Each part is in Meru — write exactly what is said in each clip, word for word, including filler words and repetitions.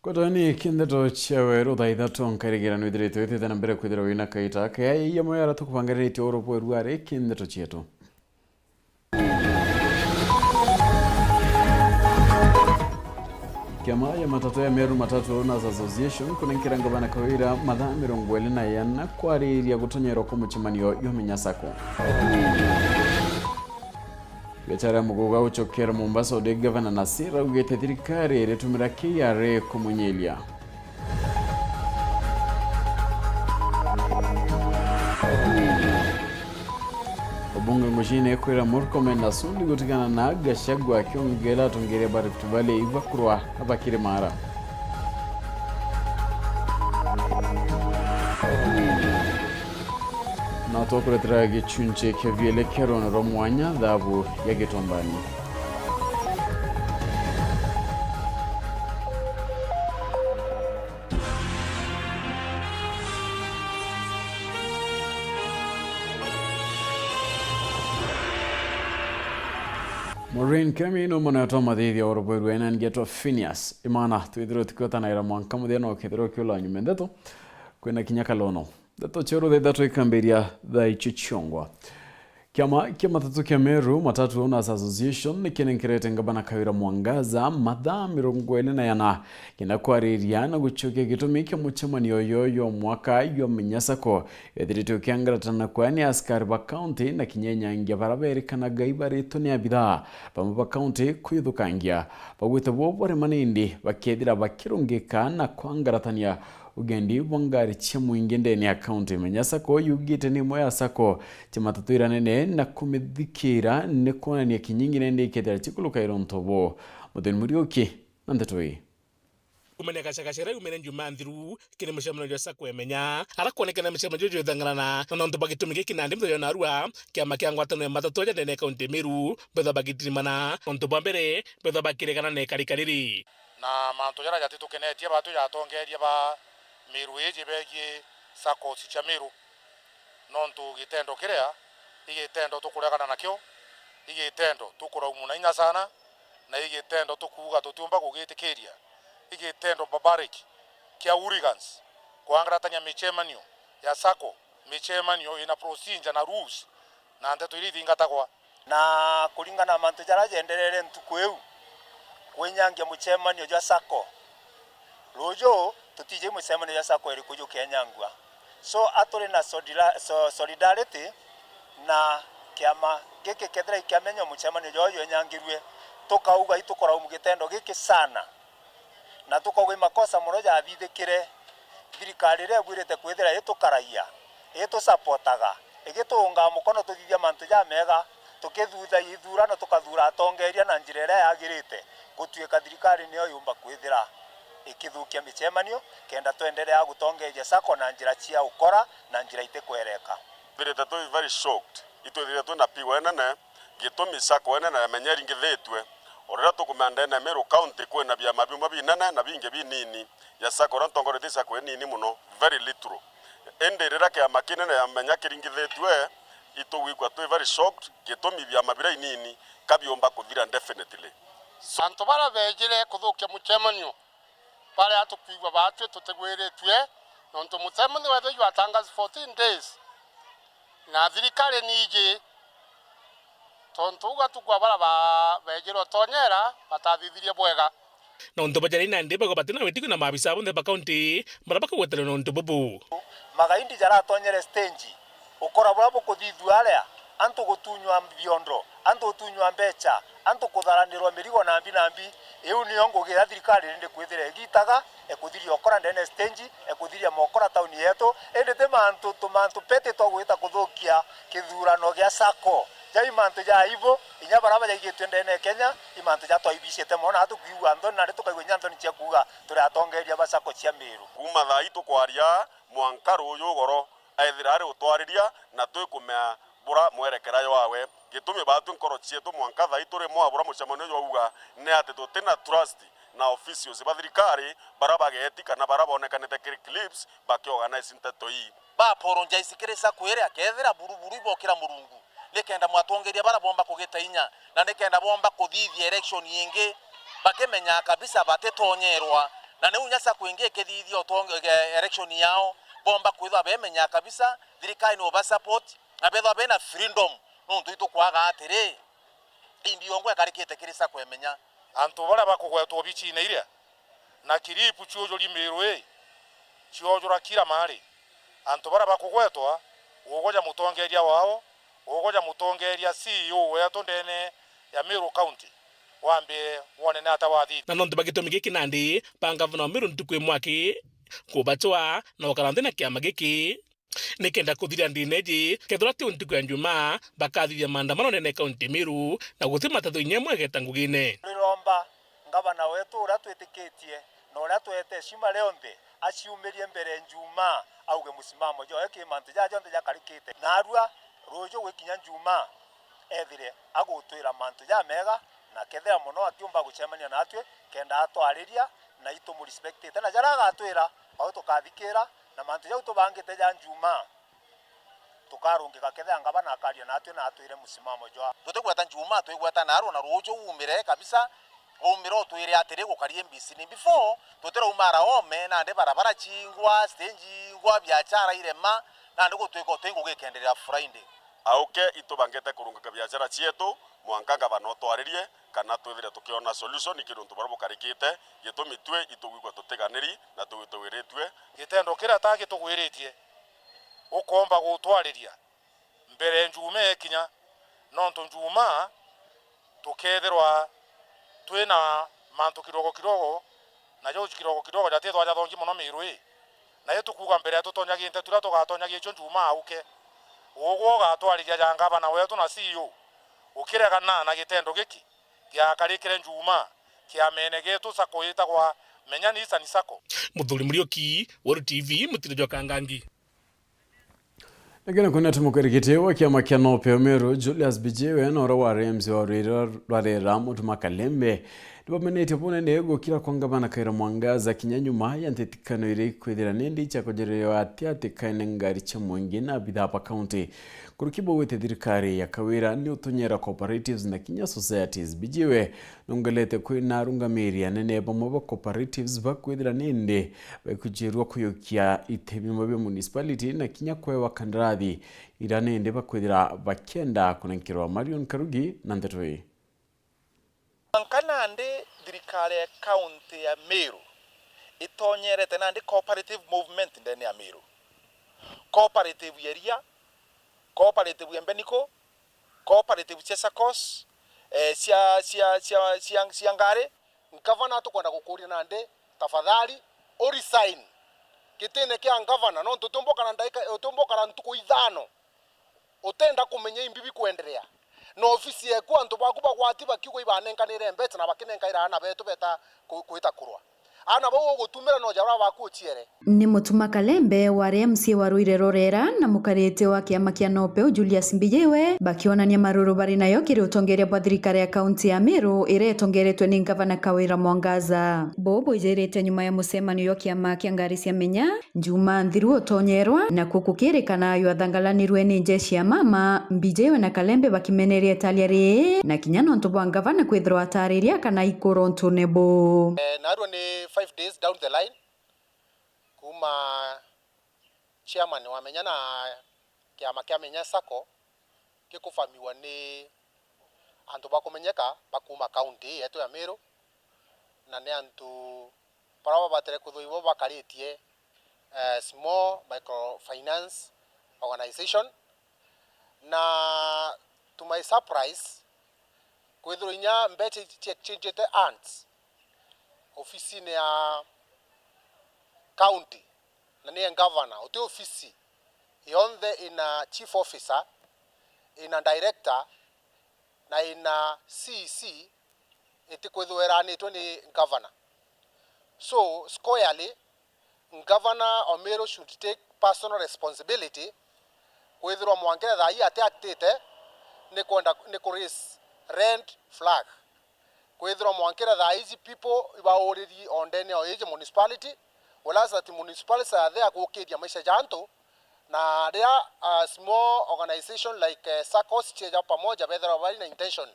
Utani kindeto cia weru thaa ithatu, nkarigira nwithiritwe witite na mbere kwithirwa wina kaita kea yamwe yara tukubangiriritie oro bweru ari kindeto cietu. Kiama ya matatu ya Meru Matatu Owners Association kunenkera ngavana Kawira mathaa mirongo iri na yana kwariria gutonyerwa kwa mucemanio jwa Minya Sacco. Biashara ya muguga ucokera Mombasa, udi gavana Nasir augite thirikari iritumira K R A kumunyilia. Obunge Ngucine ekwira Murkomen na Sudi gutigana na Gachagua, akiongera atongeria ba Rift Valley ibakurwa bakiri mara. Na tukuretera gicunci kia vielekero na rwa mwanya, thabu ya Gitombani. Maureen Kemi no mwana wa mathithia wa rubweru ena ngetwa Phineas. Imana, twithirwe tukiotanaira mwanka muthia no kethirwa kiula nyuma ndeto. Kwina kinya kalono. Ndeto cia ruthetha twikambiria thaa icio ciongwa. Kiama kia matatu kia Meru Matatu Owners Association nikinenkerete ngavana Kawira Mwangaza mathaa mirongo iri na yana kenda kwariria na gucokia gitumi kia mucemanio uyu jwa mwaka jwa Minya Sacco, ethiritwe ukiangaratana na kwani askari ba kaunti na kinya inyangia bara berikanaga ibaritwe ni abithaa bamwe ba kaunti kwithukangia. Bagwite bo barema nindi bakethira bakirungika na kwangaratania ugendi bwa ngari cia mwingi ndene ya kaunti. Minya Sacco yugite ni imwe ya sacco cia matatu iria nene na kumithikira ni kwonania kinyingi nende ikethira cikulukaira untu buu. Muthoni Muriuki na ndeto ii. Kumenya gacagaca riu mene njuma nthiru kiri mucemanio jwa sacco Imenya, ara kwonekana mucemanio jwa ithang'anana na nontu bwa gitumi giki nandi muthe jwa narua kiama kia ngwataniro ya matatu aja ndene ya kaunti ya Meru bethwa bagitirimana. Nontu bwa mbere bethwa bakiregana na ikarika riri. Na mantu jaria jatitukenetie batwi ja atongeria ba Meru iji begie saccos cia Meru, nontu gitendo kiria i gitendo tukuregana nakio, i gitendo tukuraumuna inya sana, na i gitendo tukuuga tutiumba kugitikiria, i gitendo barbaric kia hooligans kwangaratania micemanio ya sacco, micemanio ina procedure na rules na nteto iria ithingatagwa. Na kuringana na mantu jaria jenderere ntuku iu, kwinyangia mucemanio jwa sacco. Ruju tutiji mucemanio jwa sacco iriku jukenyangua. So, a turi na solidila-, so-, solidarity na kiama giki, kethira ikiamenya mucemanio jwa jwenyangirue, tukauga itukuraumu gitendo giki sana. Na tukauga i makosa mono jathithikire. Thirikari iria ibwirite kwithira itukaragia, itusapotaga, igituungaa mukono tuthithia mantu jamega, tukithutha ithurano tukathura atongeria na njira iria yagirite, gutuika thirikari niyo yumba kwithira ikithukia micemanio, kenda twenderea gutongeria sacco na njira cia ukora na njira itikwereka. Twithirite twi very shocked, itwithirite twina pigo inene, gitumi sacco inene ya Imenya iringithitue. O riria tukumenya ndene ya Meru County kwina biama bimwe binene na bingi binini ya sacco, uria ntongoretie sacco inini mono, very little. Indi riria kiama kinene ya Imenya kiringithitue, itugwikua twi very shocked, gitumi biama biria inini ka biumba kuthira indefinitely. So, antu baria beejire kuthukia mucemanio, baria tukwigua baatwi tutigwiritue, nontu mucemanio wethirwa you are tangazi fourteen days, na thirikari niiji, tontu uga tukwa baria ba-, beejire utonyera batathithirie bwega. Nontu bajarai nandi bagwa batina witiko na maabisa bonthe ba kaunti baria bakagweterwa nontu bubu. Magaindi jaratonyere stage, ukora buria bukuthithua aria, antu gutunywa biondo, antu gutunywa mbecha, antu kutharanirwa mirigo nambi nambi. Iu niyo ngugi iria thirikari indi kwithira igitaga, ekuthiria ukora ndene stage, ekuthiria mokora tauni yetu, indi ti mantu, tumantu pete twa gwita kuthukia kithurano gia sacco. Jai mantu ja aibu, inya baria bajaigitue ndene ya Kenya, i mantu jatwaibicite mono, na tukwigua nthoni, nandi tukaigua inya nthoni cia kuuga turi atongeria ba sacco cia Meru. Kuuma thaa ii tukwaria, mwanka ruuju ugoro, aethira ari utwariria, na twikumea bura mwerekera jwawe. Gitumi baatwi nkoro cietu mwanka thaa ii turi mwa bura mucemanio jwauga, ni ati tutina trust na officials ba thirikari, baria bageeti kana baria bonekanite kiri clips bakiorganize nteto ii. Ba apologize kiri sacco iria, kethira buruburu ibokira Murungu, nikenda mwatongeria baria bomba kugita inya, na nikenda bomba kuthithia election ingi, bakimenyaa kabisa batitonyerwa, Na niu nya sacco ingi ikithithia utonge-, e-, election yao, bomba kwithwa bemenya kabisa thirikari ni uba support, na bethwa bena freedom, nontu itukwaga atiri, imbi yongwa ikarikite kiri sacco imenya. Antu baria bakugwetwa obicine iria na kiripu ciujuri Miru ii, ciojura kira mari. Antu baria bakugwetwa, ugoja mutongeria wao, ugoja mutongeria C E O wetu ndene ya Miru County, wambe wone ni atia wathithia. Na nontu ba gitumi giki nandi, ba ngavana wa Miru ntuku imwe aki kubacwa na ukara nthi na kiama giki, nikenda kuthiria ndine iji, kethira ti ntuku ya Njumaa, bakathithia maandamano nene kaunti Miru, na guti matatho inya imwe igeta ngugine. Turiromba ngavana wetu uria twitikitie na uria twete heshima rionthe, aciumirie mbere Njumaa, auge musimamo jwawe ki mantu jaja jonthe jakarikite. Narua ruju gwikinya Njumaa, ethire agutwira mantu jamega, na kethira mono akiumba gucemania natwi, kenda atwariria na itumurespectite. Na jaria agatwira, au tukathikira, na mantu jau tubangite ja Njumaa, tukarungika kethira ngavana akaria natwi na atwire musimamo jwa. Tutigweta Njumaa, twigweta narua na ruju umire kabisa, umire utwire atiri gukari M B C ni before, tutirauma ara ome, nandi barabara cingwa, stage ingwa, biachara irema, nandi gutwika utwi ngugi ikenderea Friday. Auke itubangite kurungika biachara cietu, mwanka ngavana utwaririe, kana twithire tukiona solution kiri untu buria bukarikite, gitumi twi itugwigua tutiganiri na tugwitwiritue. Gitendo kiria ta gitugwiritie, ukomba gutwariria mbere Njumaa ikinya, nontu Njumaa tukethirwa twina mantu kidogo kidogo, na jau kidogo kidogo jatithwa jathongi mono Miru ii. Na itukuuga mbere tutonyagia nteto iria tugatonyagia icio Njumaa auke. Ugwe ugatwariria ja ngavana wetu na C E O, ukiregana na gitendo giki giakarikire Njumaa kiamene gitu sacco itagwa Menya Nissan Sacco. Muthuri Muriuki, Weru T V, mutino jwa Kangangi. Lakini kuna tumukarikite wa kiama kia Nope Omeru, Julius Bijiwe, na uria wari M C wa rwiri rwa Rera, Mutuma Kalembe, nibamenetie bunene gukira kwa ngavana Kawira Mwangaza kinya nyuma ya ntetikano iria ikwithira nindi cia kujererewa ati ati kaene ngari cia mwingi na abithaa ba kaunti. Kuruki bau iti thirikari ya Kawira ni utunyera cooperatives na kinya societies. Bijiwe nongelete kwina arungamiri anene bamwe ba cooperatives bakwithira nindi baikujirwa kuyukia iti bimwe bia municipality na kinya kwewa kandarathi iria nindi bakwithira bakienda kunenkerwa. Marion Karugi na ndeto ii. Mwanka nandi thirikari ya kaunti ya Meru itonyerete nandi cooperative movement ndene ya Meru. Cooperative ya iria, cooperative ya mbeniku, cooperative cia saccos, eh, cia, cia, cia, cia, cia ngari. Ngavana, tukwenda gukuria nandi, tafadhali, u resign gitine kia ngavana, nontu utiumba ukara ndaika, utiumba ukara ntuku ithano utenda kumenya imbi bikwenderea. Na ofisi yeku, antu baku bagwati bakiuga ibanenkanire mbeca na bakinenkaira aana betu beta ku-, kwita kurwa. Aana bau ugutumira no jaria baku uciere. Ni Mutuma Kalembe wari M C wa Ruire Rorera na mukarite wa kiama kia Nopeu Julius Mbijiwe bakionania maruru bari nayo kiri utongeria bwa thirikari ya kaunti ya Meru iria itongeretwe ni ngavana Kawira Mwangaza. Buu bwijirite nyuma ya mucemanio jwa kiama kia ngari cia Menya Njumaa nthiru utonyerwa, naku kukirikana jwathangalanirwe ni njeshi ya mama, Mbijiwe na Kalembe bakimeneria italia rii na kinya nontu bwa ngavana kwithirwa atariria kana ikurwa untune buu. Eh, narua ni five days down the line, kuma chairman wa Menya na kiama kia Menya Sacco gikufamiwa ni antu bakumenyeka ba kuma kaunti ii yetu ya Meru, na ni antu baria babatire kwithirwa ibo bakaritie, eh, Small Microfinance Organization. Na to my surprise, kwithirwa inya mbeca ici cia exchangete hands ofisine ya county, na niye governor, uti ofisi yonthe ina chief officer, ina director, na ina C E C itikwithirwa iranitwe ni governor. So, squarely, Governor Omeru should take personal responsibility kwithirwa mwankire thaa ii atiactite ni kwenda, ni ku raise red flag. Kwithirwa mwankire thaa iji people ibauriri o ndene o iji municipality, whereas that municipalities are there gukiria maisha ja antu, na riria, uh, small organization like, uh, saccos cieja pamoja bethirwa bari na intention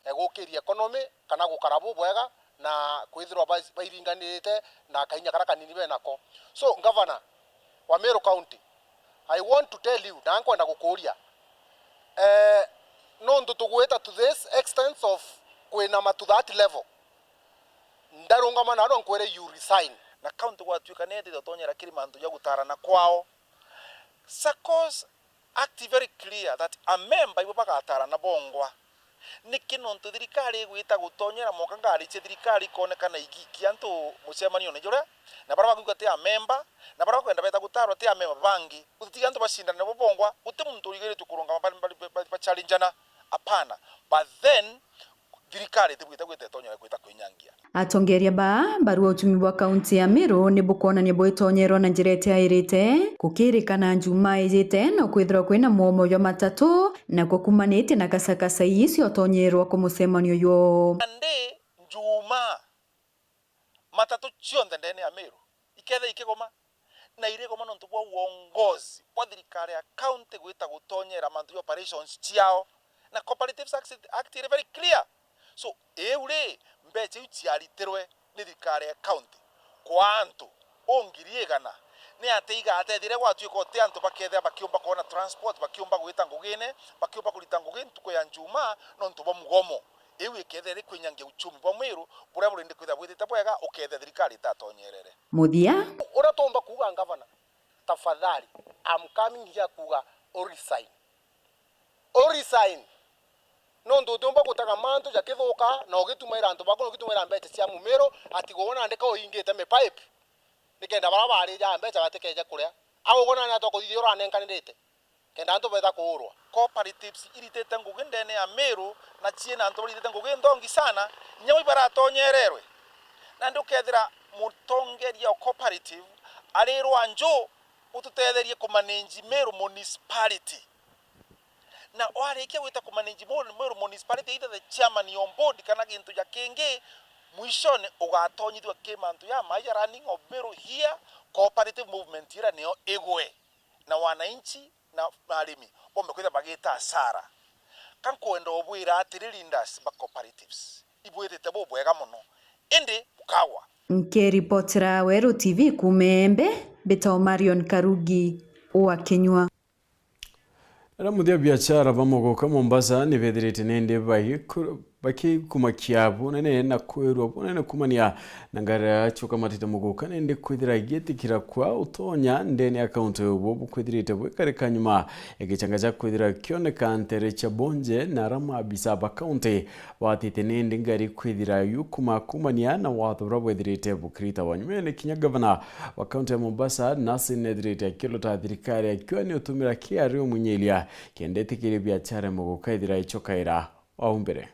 ya gukiria economy kana gukara bubwega, na kwithirwa bai-, bairinganirite na kainya karia kanini benako. So, Governor wa Meru County, I want to tell you, na nkwenda gukuria, eh, nontu tugwita to this extent of kwinama to that level, ndarungama naro nkwire you resign. Na county gwatuika ni itite utonyera kiri mantu ja gutarana kwao, SACCOs act very clear that a member ibo bagatarana bongwa. Niki? Nontu thirikari igwita gutonyera mwanka ngari cia thirikari ikonekana igiikia antu mucemanione juria, na baria bakwigua ti a member, na baria bakwenda beta gutarwa ti a member bangi. Gutitiga antu bacindane nabo bongwa, guti muntu urigiritue kurungama ba, ba, ba, ba, bachallengeana. Apana. But then, thirikari itibwite gwita itonyera gwita kwinyangia. Atongeria baa barua uchumi bwa kaunti ya Meru ni bukwonania bwitonyeerwa na njira itiairite, gukirikana Njumaa ijite no kwithirwa kwina mwomo jwa matatu, na kukumanitie na kasakasa ii ciontonyeerwa ku mucemanio uyu. Nandi Njumaa, matatu cionthe ndene ya Meru ikethira ikigoma, na irigoma nontu bwa uongozi bwa thirikari ya county gwita gutonyera mantu ja operations ciao, na Cooperatives Act, Act iri very clear. So, iu ri, mbeca iu ciaritirwe ni thirikari ya county kwa antu u ngiri igana, ni atia igatethia riria gwatuika uti antu bakethira bakiumba kwona transport, bakiumba gwita ngugine, bakiumba kurita ngugi ntuku ya Njumaa nontu bwa mugomo? Iu ikethira iri kwinyangia uchumi bwa Meru buria burindi kwithira bwithite bwega, ukethira thirikari itatonyerere. Muthia. Uria tuumba kuuga, Ngavana, tafadhali, I'm coming here kuuga u resign. U resign. Nontu utiumba gutaga mantu jakithuka na ugitumaira antu baku na ugitumaira mbeca cia Mumiru, ati gwona ndika uingite mipipe, nikenda baria barijaa mbeca batikeje kuria. Au gwona ni atia ukuthithia uranenkanirite? Kenda antu beta kuurwa. Cooperatives iritite ngugi ndene ya Meru na ciina antu baritite ngugi nthongi sana, inya bo ibaratonyeererwe. Nandi ukethira mutongeria o cooperative arirwa nju, ututetherie kumanage Meru Municipality. Na warikia gwita kumanage Meru, Meru Municipality, either the chairman on board kana gintu ja kingi, mwishone ugatonyithua ki mantu ja mai ja running of Meru here, cooperative movement ira niyo igwe. Na wananchi na, na arimi bombe kwithira bagita hasara. Ka nkwenda ubwira atiri, leaders ba cooperatives, ibwitite bubwega mono, indi bukagwa. Nkiripotera Weru T V kuuma Embe, mbitagwa Marion Karugi wa Kinyua. Aria muthia biashara ba muguka Mombasa ni bethirite nindi bagiku-, bakikumakia bunene na kwirwa bunene kumania na ngari ya chukamatite muguka nindi kwithira igitikira kwa utonya ndene ya kaunti ubu bukwithirite bwikarika nyuma ya gichanga cha kwithira kioneka ntere cha Bonje na aria maabisa ba kaunti batite nindi ngari kwithira yukuma kumania na watho buria bwethirite bukirita wa nyumene. Kinya gavana wa kaunti ya Mombasa, Nasir, nethirite akirota thirikari akiwa ni utumira kiari umunyilia kenda itikirie biachara muguka ithira ichokaira au mbere.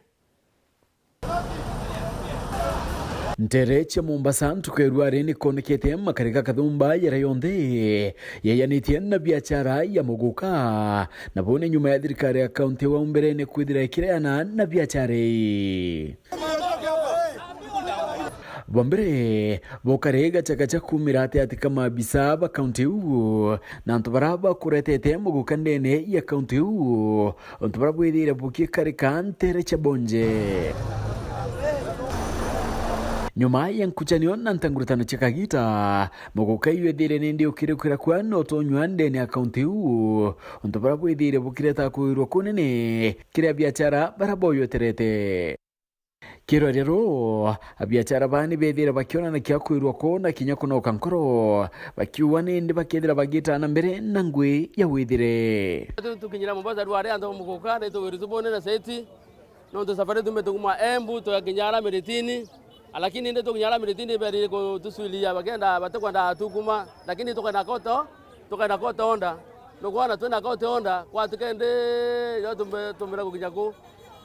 Ntere cia Mombasa ntuku ya ruari ni konekete makari ga kathumba yara yonthe yeyanitie na biachara ya muguka, na bo ni nyuma ya thirikari ya kaunti wa mbere ni kwithira ikireana na biachara ii. Bwa mbere, bukari gachagacha kumira ati ati ka maabisa ba kaunti iu na antu bara bakuretete muguka ndene ya kaunti iu, untu bara bwithire bukikarika ntere cia Bonje. Nyuma ya nkuchanio na ntanguritano cia kagita, muguka iu ethire nindi ukirikira kwa no tonywa ndene ya kaunti iu, untu bara bwithire bukireta kuirwa kunene kiria biachara bara boyoterete. Kiroria ruu, abiachara baa ni bethire bakionana kia kwirwa kuu na kinya kunoka nkoro, bakiuga nindi bakethira bagitana mbere na ngui ya withire. Tu-, tukinyira Mombasa ruari antu muguka ni tugwiri tubone na seti, nontu safari tume tukuma Embu tugakinya ara Miritini, lakini indi tukinya ara Miritini beri kutusuilia bakenda batikwenda tukuma, lakini tukenda koto, tukenda koto onda, nukwona twina koto onda kwa tikendi yo tumbe-, tumbira gukinya kuu.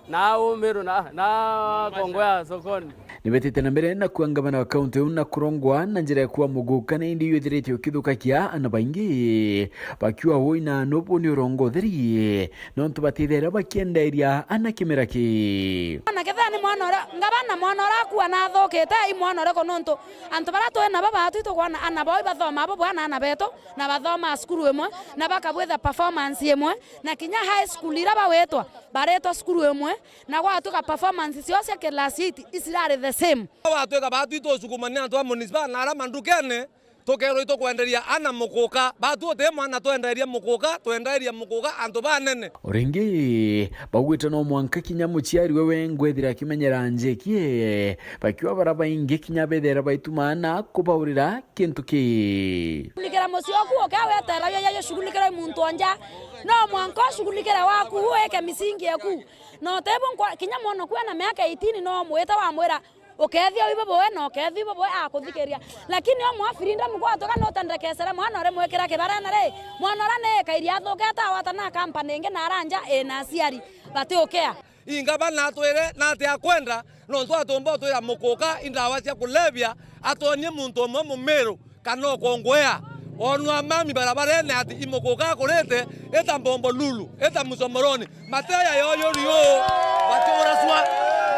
Na au Meru na, na kongo ya sokoni. Nibetite na mbere na kua ngavana wa kaunti iu na kurongwa na njira ya kua muguka na indi yuthiritio ukithukakia ana baingi, bakiuga ui na nubu ni urongo utheri, nontu batithere bakienderia ana kimera ki. Ana kethira ni mwana uria, ngavana mwana uria akua na athukite, i mwana uriku nontu antu baria twi nabo baatwi tukwona ana bao ibathoma abo bwana ana betu, na bathoma cukuru imwe, na bakabwitha performance imwe, na kinya high school ira bawitwa, baretwa cukuru imwe, na gwatuka performance ciao cia class eight icirari the Same. Batwika batu itusukumania antu a municipal na ara mandukene, tukerwa itukwenderia ana mukuka. Batu uti mwana twenderia mukuka, twenderia mukuka antu banene. O ringi, baugite no mwanka kinya muciari we wengwa ethira akimenyera njekie, bakiwa bara baingi kinya bethera baitumaana kubaurira kintu ki. Shughulikira mucii oku, uke wetera yo, yo, shughulikira muntu o nja. No mwanka ushughulikire waku, uike misingi eku. No tebu nkwa-, kinya mwana oku ena miaka eighteen no mwite wamwira, "Ukethia ibo boe na ukethia ibo boe," akuthikiria. Lakini o mwa freedom gwatuka no tendekesere mwana ore mwikira kibarene ri, mwana ora ni kairi athukete awata na company ingi na aranja ina aciari bati ukea. Ingabana atwire na ati akwenda, nontu atumba utwira mukuka indawa cia kulevya, atwonie muntu umwe mumiru kana ukongwea. Onwa mami barabarene ati imukuka akurite, ita Mbombo Lulu, ita Musomoroni, mateya yoyo riu, batiuracwa,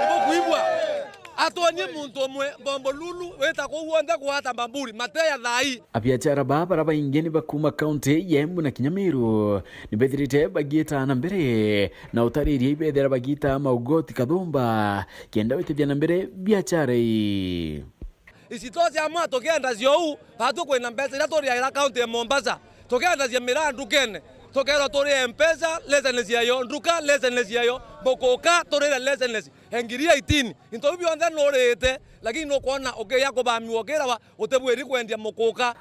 ibukuigua. Atwonie muntu umwe Mbombo Lulu wita kuu wonthe gwata Mbamburi, mateya thaa ii. Abiachara baa bara baingi ni bakuuma kaunti ya Embu na kinya Meru, ni bethirite bagiita na mbere na utariria ibethira bagiita maugoti kathumba kenda witithia na mbere biachara ii. Isitoshe amwe tukienda cio uu, batu kwina mbeca iria turiagira kaunti ya Mombasa, tukienda cia miraa ndukene, tukerwa turie mpesa, license yayo, nduka, license yayo, mukuka, turire license, e ngiri eighteen. Into biu bionthe nurite, lakini nukwona ukiya kubamiwa ukirawa utibwiri kwendia mukuka.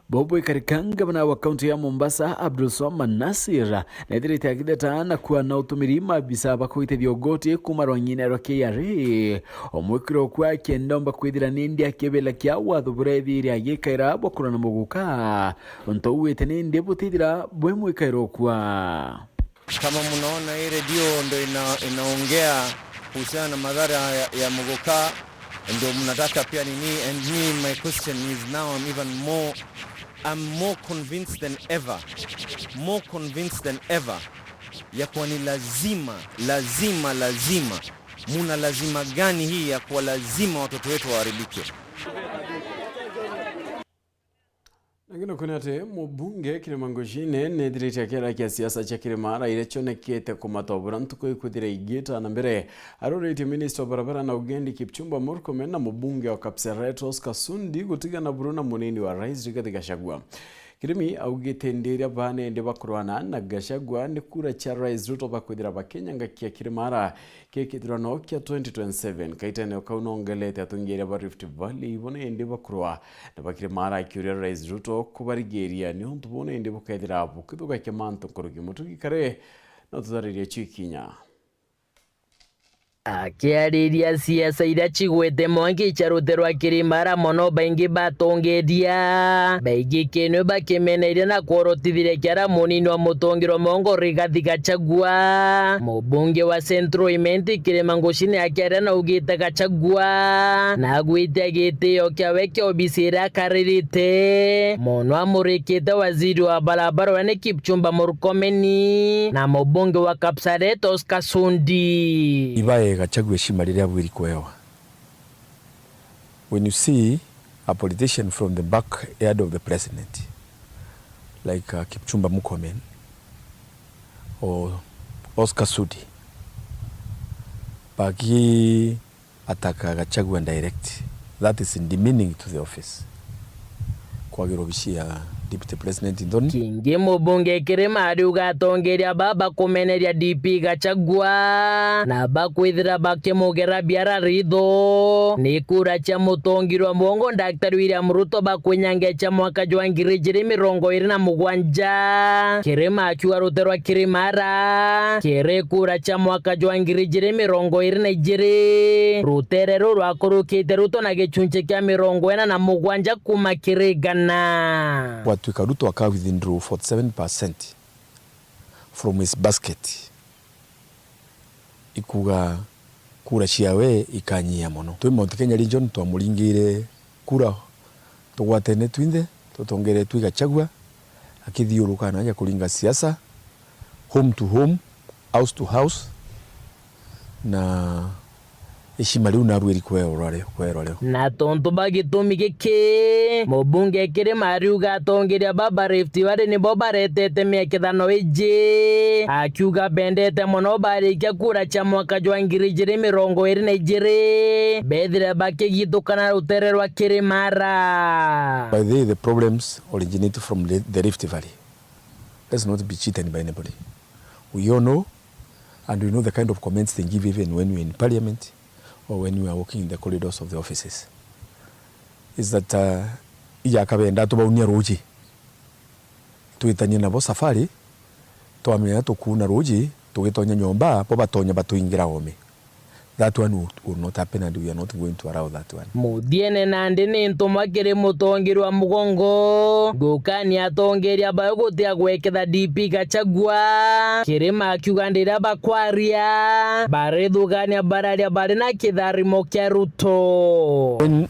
Bob Ikarika, ngavana wa kaunti ya Mombasa, Abdul Swamad Nasir, nethirite akitheta na kuana utumiri maabisa ba kuitithia ugoti kuuma rwang'ine rwa K R A, omwikiro kwa akienda omba kwithira nindi akibila kia watho buria ethire agikaira bwa kurana muguka, untu ugwite nindi butithira bwi mwikairo kwa. Kama mnaona hii redio ndo ina-, inaongea kuhusiana na madhara ya, ya muguka, ndio mnataka pia nini? And me, my question is now, I'm even more, I'm more convinced than ever, more convinced than ever ya kuwa ni lazima, lazima, lazima. Muna lazima gani hii ya kuwa lazima watoto wetu waharibike? Na kino kwina ati mubunge Kirima Ngujine nethirite akiara kia siasa cia Kirima ara iria cionekete kumatobora ntuku ikuthira igiita na mbere. Aroritie minister wa barabara na ugendi Kipchumba Murkomen na mubunge wa Kapseret Oscar Sudi gutigana buru na munini wa rais Rigathi Gachagua. Kirimi augite ndiria baa nindi bakurwana na Gachagua ni kura cia rais Ruto bakwithira bakinyangakia Kirima ara ki kithurano kia twenty twenty-seven. Kaitene o kau nongelete atongeria ba Rift Valley ibo nindi bakurwa na bakiri mara akiuria Rais Ruto kubarigiria niuntu buu nindi bukethira bukithugakia mantu nkuruki. Mutugi Kare no tutaririe cio ikinya. Akiariria siasa iria cigwete mwanki cia rutere rwa Kirimara mono, baingi batongeria baingi kinwe bakimeneire na kworotithiria kiara munini wa mutongeria wa mwongo Rigathi Gachagua. Mubunge wa Central Imenti Kirima Ngucine akiaria na augite Gachagua na agwitia gitio kiawe kia obisi iria akaririte mono, amurikite waziri wa barabara we ni Kipchumba Murkomen na mubunge wa Kapsaret Oscar Sudi. Ibae Gachagua heshima riria abwiri kuewa. When you see a politician from the backyard of the president, like, uh, Kipchumba Murkomen or Oscar Sudi, baki attack Gachagua direct, that is demeaning to the office. Kwagirwa obici ya Deputy President nthoni. Kingi mubunge Kirima ariuga atongeria baba kumeneria D P Gachagua na bakwithira bakimugera biara ritho ni kura cia mutongeria wa mwongo Daktari William Ruto bakwinyangia cia mwaka jwa ngiri ijiri mirongo iri na mugwanja. Kirima akiuga rutere rwa Kirimara kiri kura cia mwaka jwa ngiri ijiri mirongo iri na ijiri, rutere ruu rwakurukite Ruto na gicunci kia mirongo ina na mugwanja kuma kiri igana. Gwatuika Ruto aka withdraw forty seven percent from his basket, ikuga kura ciawe ikanyia mono. Twi Mount Kenya region twamuringire kura tugwatene twinthe, tutongere twi Gachagua akithiuruka na aja kuringa siasa, home to home, house to house, na Ishima riu narua iri kwerwa rio, kwerwa rio. Na tontu bwa gitumi giki, mubunge Kirima ariuga atongeria ba ba Rift Valley nibo baretete miekethano iji, akiuga bendete mono barikia kura cia mwaka jwa ngiri ijiri mirongo iri na ijiri, bethire bakigithukana rutere rwa Kirimara. By the way, the problems originate from the, the Rift Valley. Let's not be cheated by anybody. We all know, and we know the kind of comments they give even when we're in parliament or when we are walking in the corridors of the offices. Is that, uh, ija kabenda tubaunia ruji. Twitanie nabo safari, twamenya tukuuna ruji, tugitonya nyomba, bo batonya batuingira oome. That one will, will not happen and we are not going to allow that one. Muthiene nandi ni ntumwa kiri mutongeria wa mugongo, gukania atongeria bao gutia gweketha D P Gachagua. Kirima akiuga ndiria bakwaria, barithugania bararia bari na kitharimo kia Ruto. When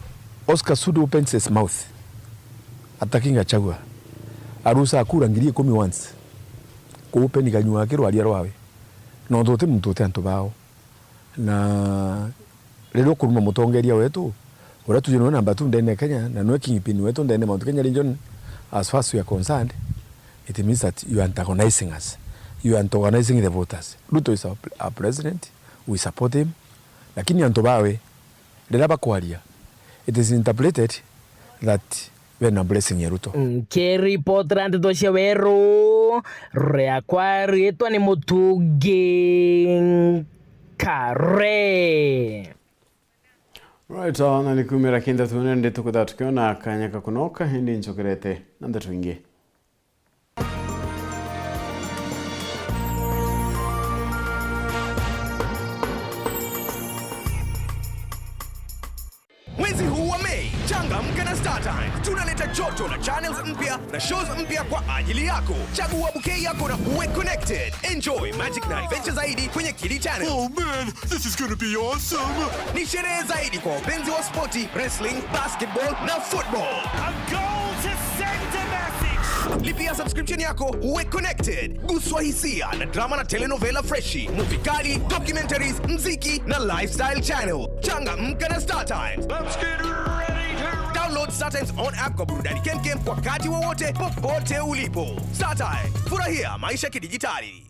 Oscar Sudi opens his mouth attacking Gachagua, arusa akura ngiri ikumi once, kuupeni kanyua ake rwaria rwawe. Nontu uti muntu uti antu bao. Na riria ukuruma mutongeria wetu, uria tujue niwe number two ndene ya Kenya, na niwe kingpin wetu ndene ya Mount Kenya region, as far as we are concerned, it means that you are antagonizing us. You are antagonizing the voters. Ruto is our, our president, we support him. Lakini antu bawe, riria bakwaria, it is interpreted that bena blessing ya Ruto. Nkiripotera ndeto cia weru, riakwa ritwa ni Mutungi Nkare. Right, uh, na ni kumira kinda tuone ndi tukutha tukiona kanya ka kunoka, indi ncokerete na ndeto ingi. Mwezi huu wa Mei, changamka na StarTimes. Tunaleta joto la channels mpya na shows mpya kwa ajili yako. Chagua bouquet yako na uwe connected. Enjoy magic na adventure zaidi kwenye Kidi Channel. Oh man, this is gonna be awesome! Ni sherehe zaidi kwa wapenzi wa spoti, wrestling, basketball na football. A goal to send a message! Lipia subscription yako uwe connected. Guswa hisia na drama na telenovela freshi, movie kali, documentaries, mziki na lifestyle channel. Changamka na StarTimes. Let's get ready to Download StarTimes on app kwa burudani kemkem wakati wowote, popote ulipo. StarTimes, furahia maisha kidijitali.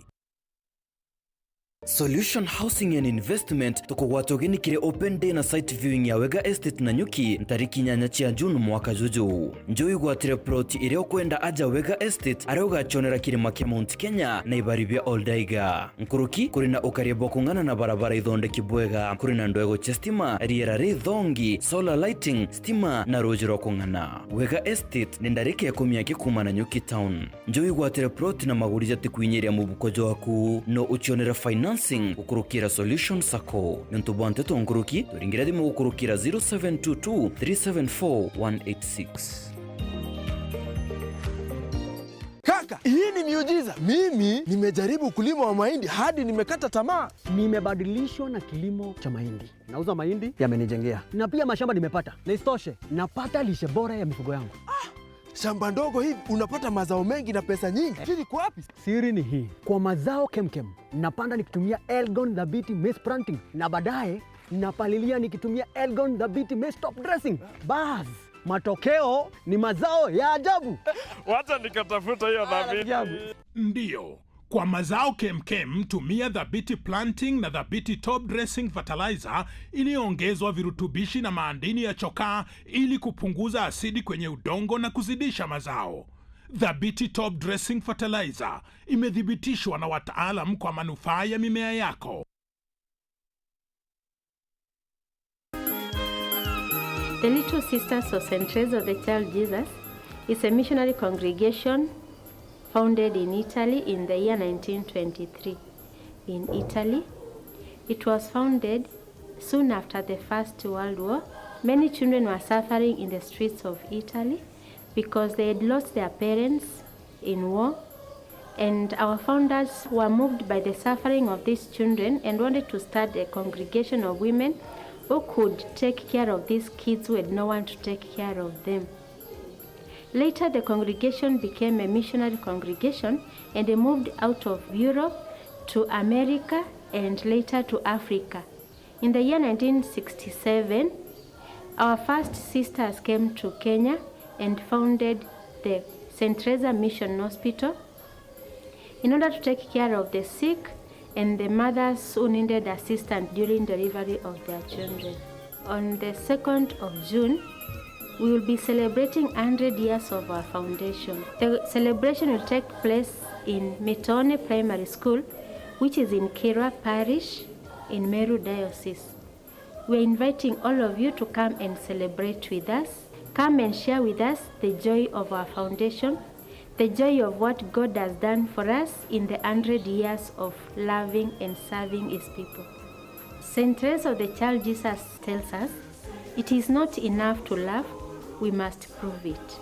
Solution Housing and Investment tukugwata ugeni kiri open day na site viewing ya Wega Estate Nanyuki ntariki inyanya cia June mwaka juju. Njoo wigwatire plot iria ukwenda aja Wega Estate, aria ugacionera kirima kia Mount Kenya na ibari bia Oldaiga. Nkuruki, kuri na ukaria bwa kung'ana na barabara ithondeki bwega, kuri na ndwego cia stima, riera rithongi, solar lighting, stima na ruuji rwa kung'ana. Wega Estate ni ndarika ikumi aki kuuma Nanyuki town. Njoo wigwatire plot na maguri jatikuinyiria mubuko jwaku, no ucionere financing gukurukira Solution Sacco. Niuntu bwa nteto nkuruki, turingira thimu gukurukira zero seven two two three seven four one eight six. Kaka, hii ni miujiza. Mimi nimejaribu ukulima wa mahindi hadi nimekata tamaa. Nimebadilishwa na kilimo cha mahindi. Nauza mahindi, yamenijengea. Na pia mashamba nimepata. Na isitoshe, napata lishe bora ya mifugo yangu. Shamba ndogo hivi unapata mazao mengi na pesa nyingi. Siri iko wapi? Siri ni hii. Kwa mazao kemkem, napanda nikitumia Elgon Dhabiti Maize Planting na baadaye napalilia nikitumia Elgon Dhabiti Maize Top Dressing. Bas, matokeo ni mazao ya ajabu. Wacha nikatafuta hiyo Dhabiti. Ajabu. Ndio. Kwa mazao kemkem, tumia Dhabiti Planting na Dhabiti Top Dressing Fertilizer iliyoongezwa virutubishi na maandini ya chokaa ili kupunguza asidi kwenye udongo na kuzidisha mazao. Dhabiti Top Dressing Fertilizer imethibitishwa na wataalam kwa manufaa ya mimea yako. The Little Sisters of Saint Teresa of the Child Jesus is a missionary congregation founded in Italy in the year nineteen twenty-three. In Italy, it was founded soon after the First World War. Many children were suffering in the streets of Italy because they had lost their parents in war, and our founders were moved by the suffering of these children and wanted to start a congregation of women who could take care of these kids who had no one to take care of them. Later, the congregation became a missionary congregation and they moved out of Europe to America and later to Africa. In the year nineteen sixty-seven, our first sisters came to Kenya and founded the Saint Teresa Mission Hospital in order to take care of the sick and the mothers who needed assistance during delivery of their children. On the second of June, we will be celebrating hundred years of our foundation. The celebration will take place in Mitone Primary School, which is in Kirwa Parish in Meru Diocese. We are inviting all of you to come and celebrate with us. Come and share with us the joy of our foundation, the joy of what God has done for us in the hundred years of loving and serving His people. Saint Teresa of the Child Jesus tells us, "It is not enough to love, we must prove it."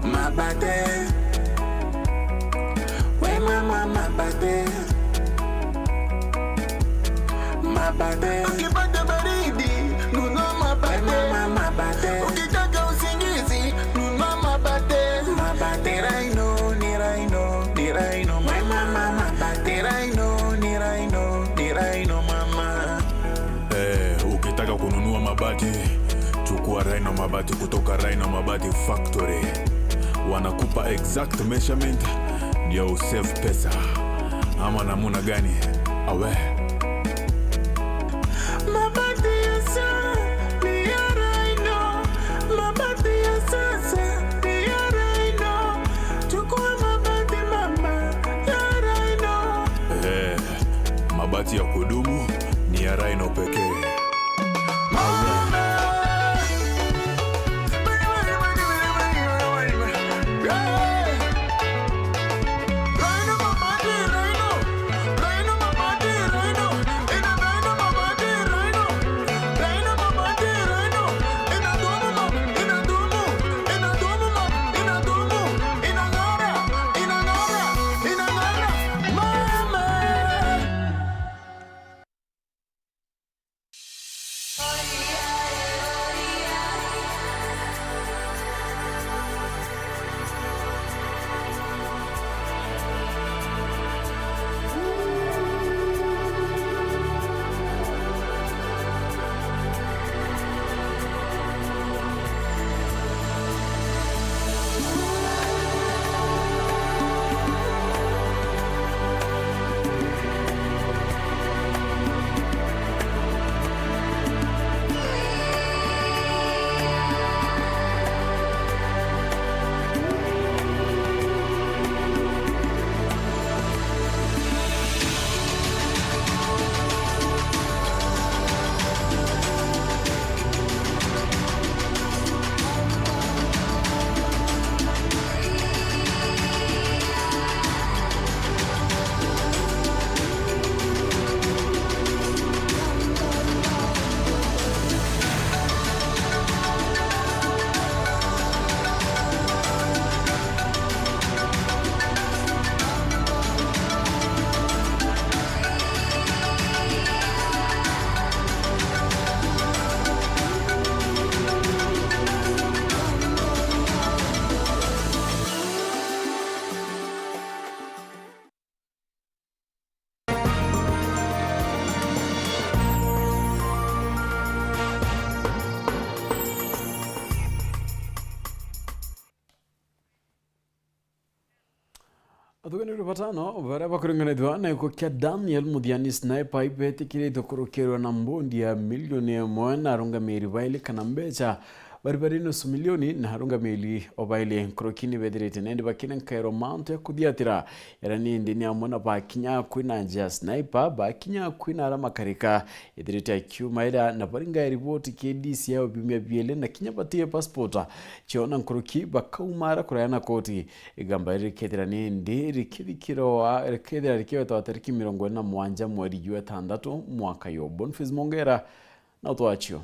Mabate. We mama mabate. Mabate. Ukipata baridi, nunua mabate. We mama mabate. Ukitaka usingizi, nunua mabate. Mabate. Ni Rhino, ni Rhino, ni Rhino. We mama mabate. Ni Rhino, ni Rhino, ni Rhino mama. Eh, ukitaka kununua mabati, chukua Rhino Mabati kutoka Rhino Mabati Factory. Wanakupa exact measurement, ndio usave pesa. Ama namuna gani? Awe. Mabati ya sa-, ni ya Rhino. Mabati ya sasa, ni ya Rhino. Chukua mabati mama, ya Rhino. Eh. Mabati ya kudumu ni ya Rhino pekee. Athuganirwe batano baria bakuringanithua na gikuo kia Daniel Muthiani Sniper ibetikiritwe kurukirirwa na mbundi ya milioni imwe na arungamiri baili kana mbecha bari bari nusu milioni na arungamiri o baili nkuruki ni bethirite nendi bakina nkairo mantu ya kuthiatira. Era nindi ni amwe na bakinya akui na nja ya Sniper, bakinya akui na ara makarika ithirite akiuma ira na baringa riboti K D C ya biumia bieli na kinya batie passport ciona nkuruki bakauma ara kuraya na koti. Igamba riri rikethira nindi rikithikirwa, rikethira rikigwetwa tariki mirongo iri na mugwanja mweri jwa itantatu mwaka yo. Boniface Mongera na utwacio.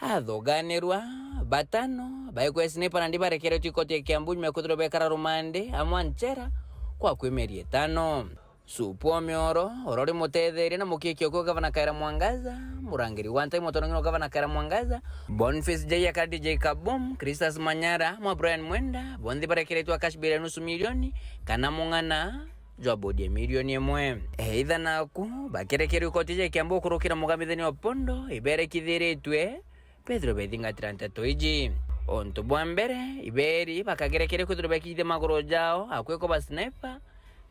Athuganirwa batano baikwe Sniper nandi barekeretwe ikoti ya Kiambu nyuma ya kwithirwa bekara rumande amwe nchera kwa kwi mieri itano. Supu Omioro, uria uri mutetheria na mukiiki okwe gavana Kawira Mwangaza, Murangiri wa ntai mutong'eri wa gavana Kawira Mwangaza, Boniface Njagi kana D J Kaboom, Christus Manyara, mwa Brian Mwenda, bonthe barekeretwe cash bail ya nusu milioni kana mung'ana jwa bodi ya milioni imwe. Either naku bakerekerwe ikoti ja Kiambu kurukira mugamithania Opondo iberekithiritwe, bethirwe bethingatira nteto iji. Untu bwa mbere, iberi bakagerekeria kwithirwa bekithithia maguru jao akui kuba sniper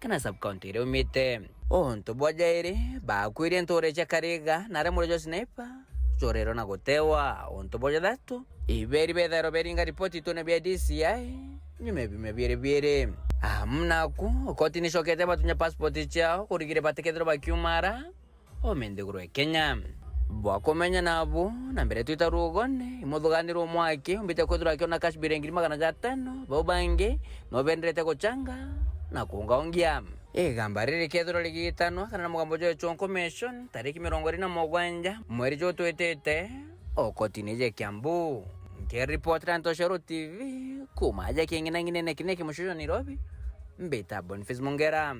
kana sub-county iria umite. Untu bwa jairi, bakwirie ntuure cia Kariga na aria muuro jwa sniper jworerwe na gutewa. Untu bwa jathatu, iberi bethairwa beringa ripoti itune bia D C I nyuma ya biumia biiri biiri. Amu naku, koti nicokete batunya passport ciao kurigiria batikethirwe bakiumara ome nthiguru ya Kenya. Bwa kumenya nabu, na mbere twita rugone, imuthuganirwe mwaki umbite kwithirwa akiona cash bill ngiri magana jatano, bau bangi no benderete guchanga na kuungaungia. Igamba riri rikethirwa rigitanwa kana na mugambo jwa Echonko Mission tariki mirongo iri na mugwanja mweri juu twitite, o kotini ja Kiambu. Nkiripotera Ntoshero T V kuma aja king'inang'inene kinene ki mucii jwa Nairobi, mbita Boniface Mungera.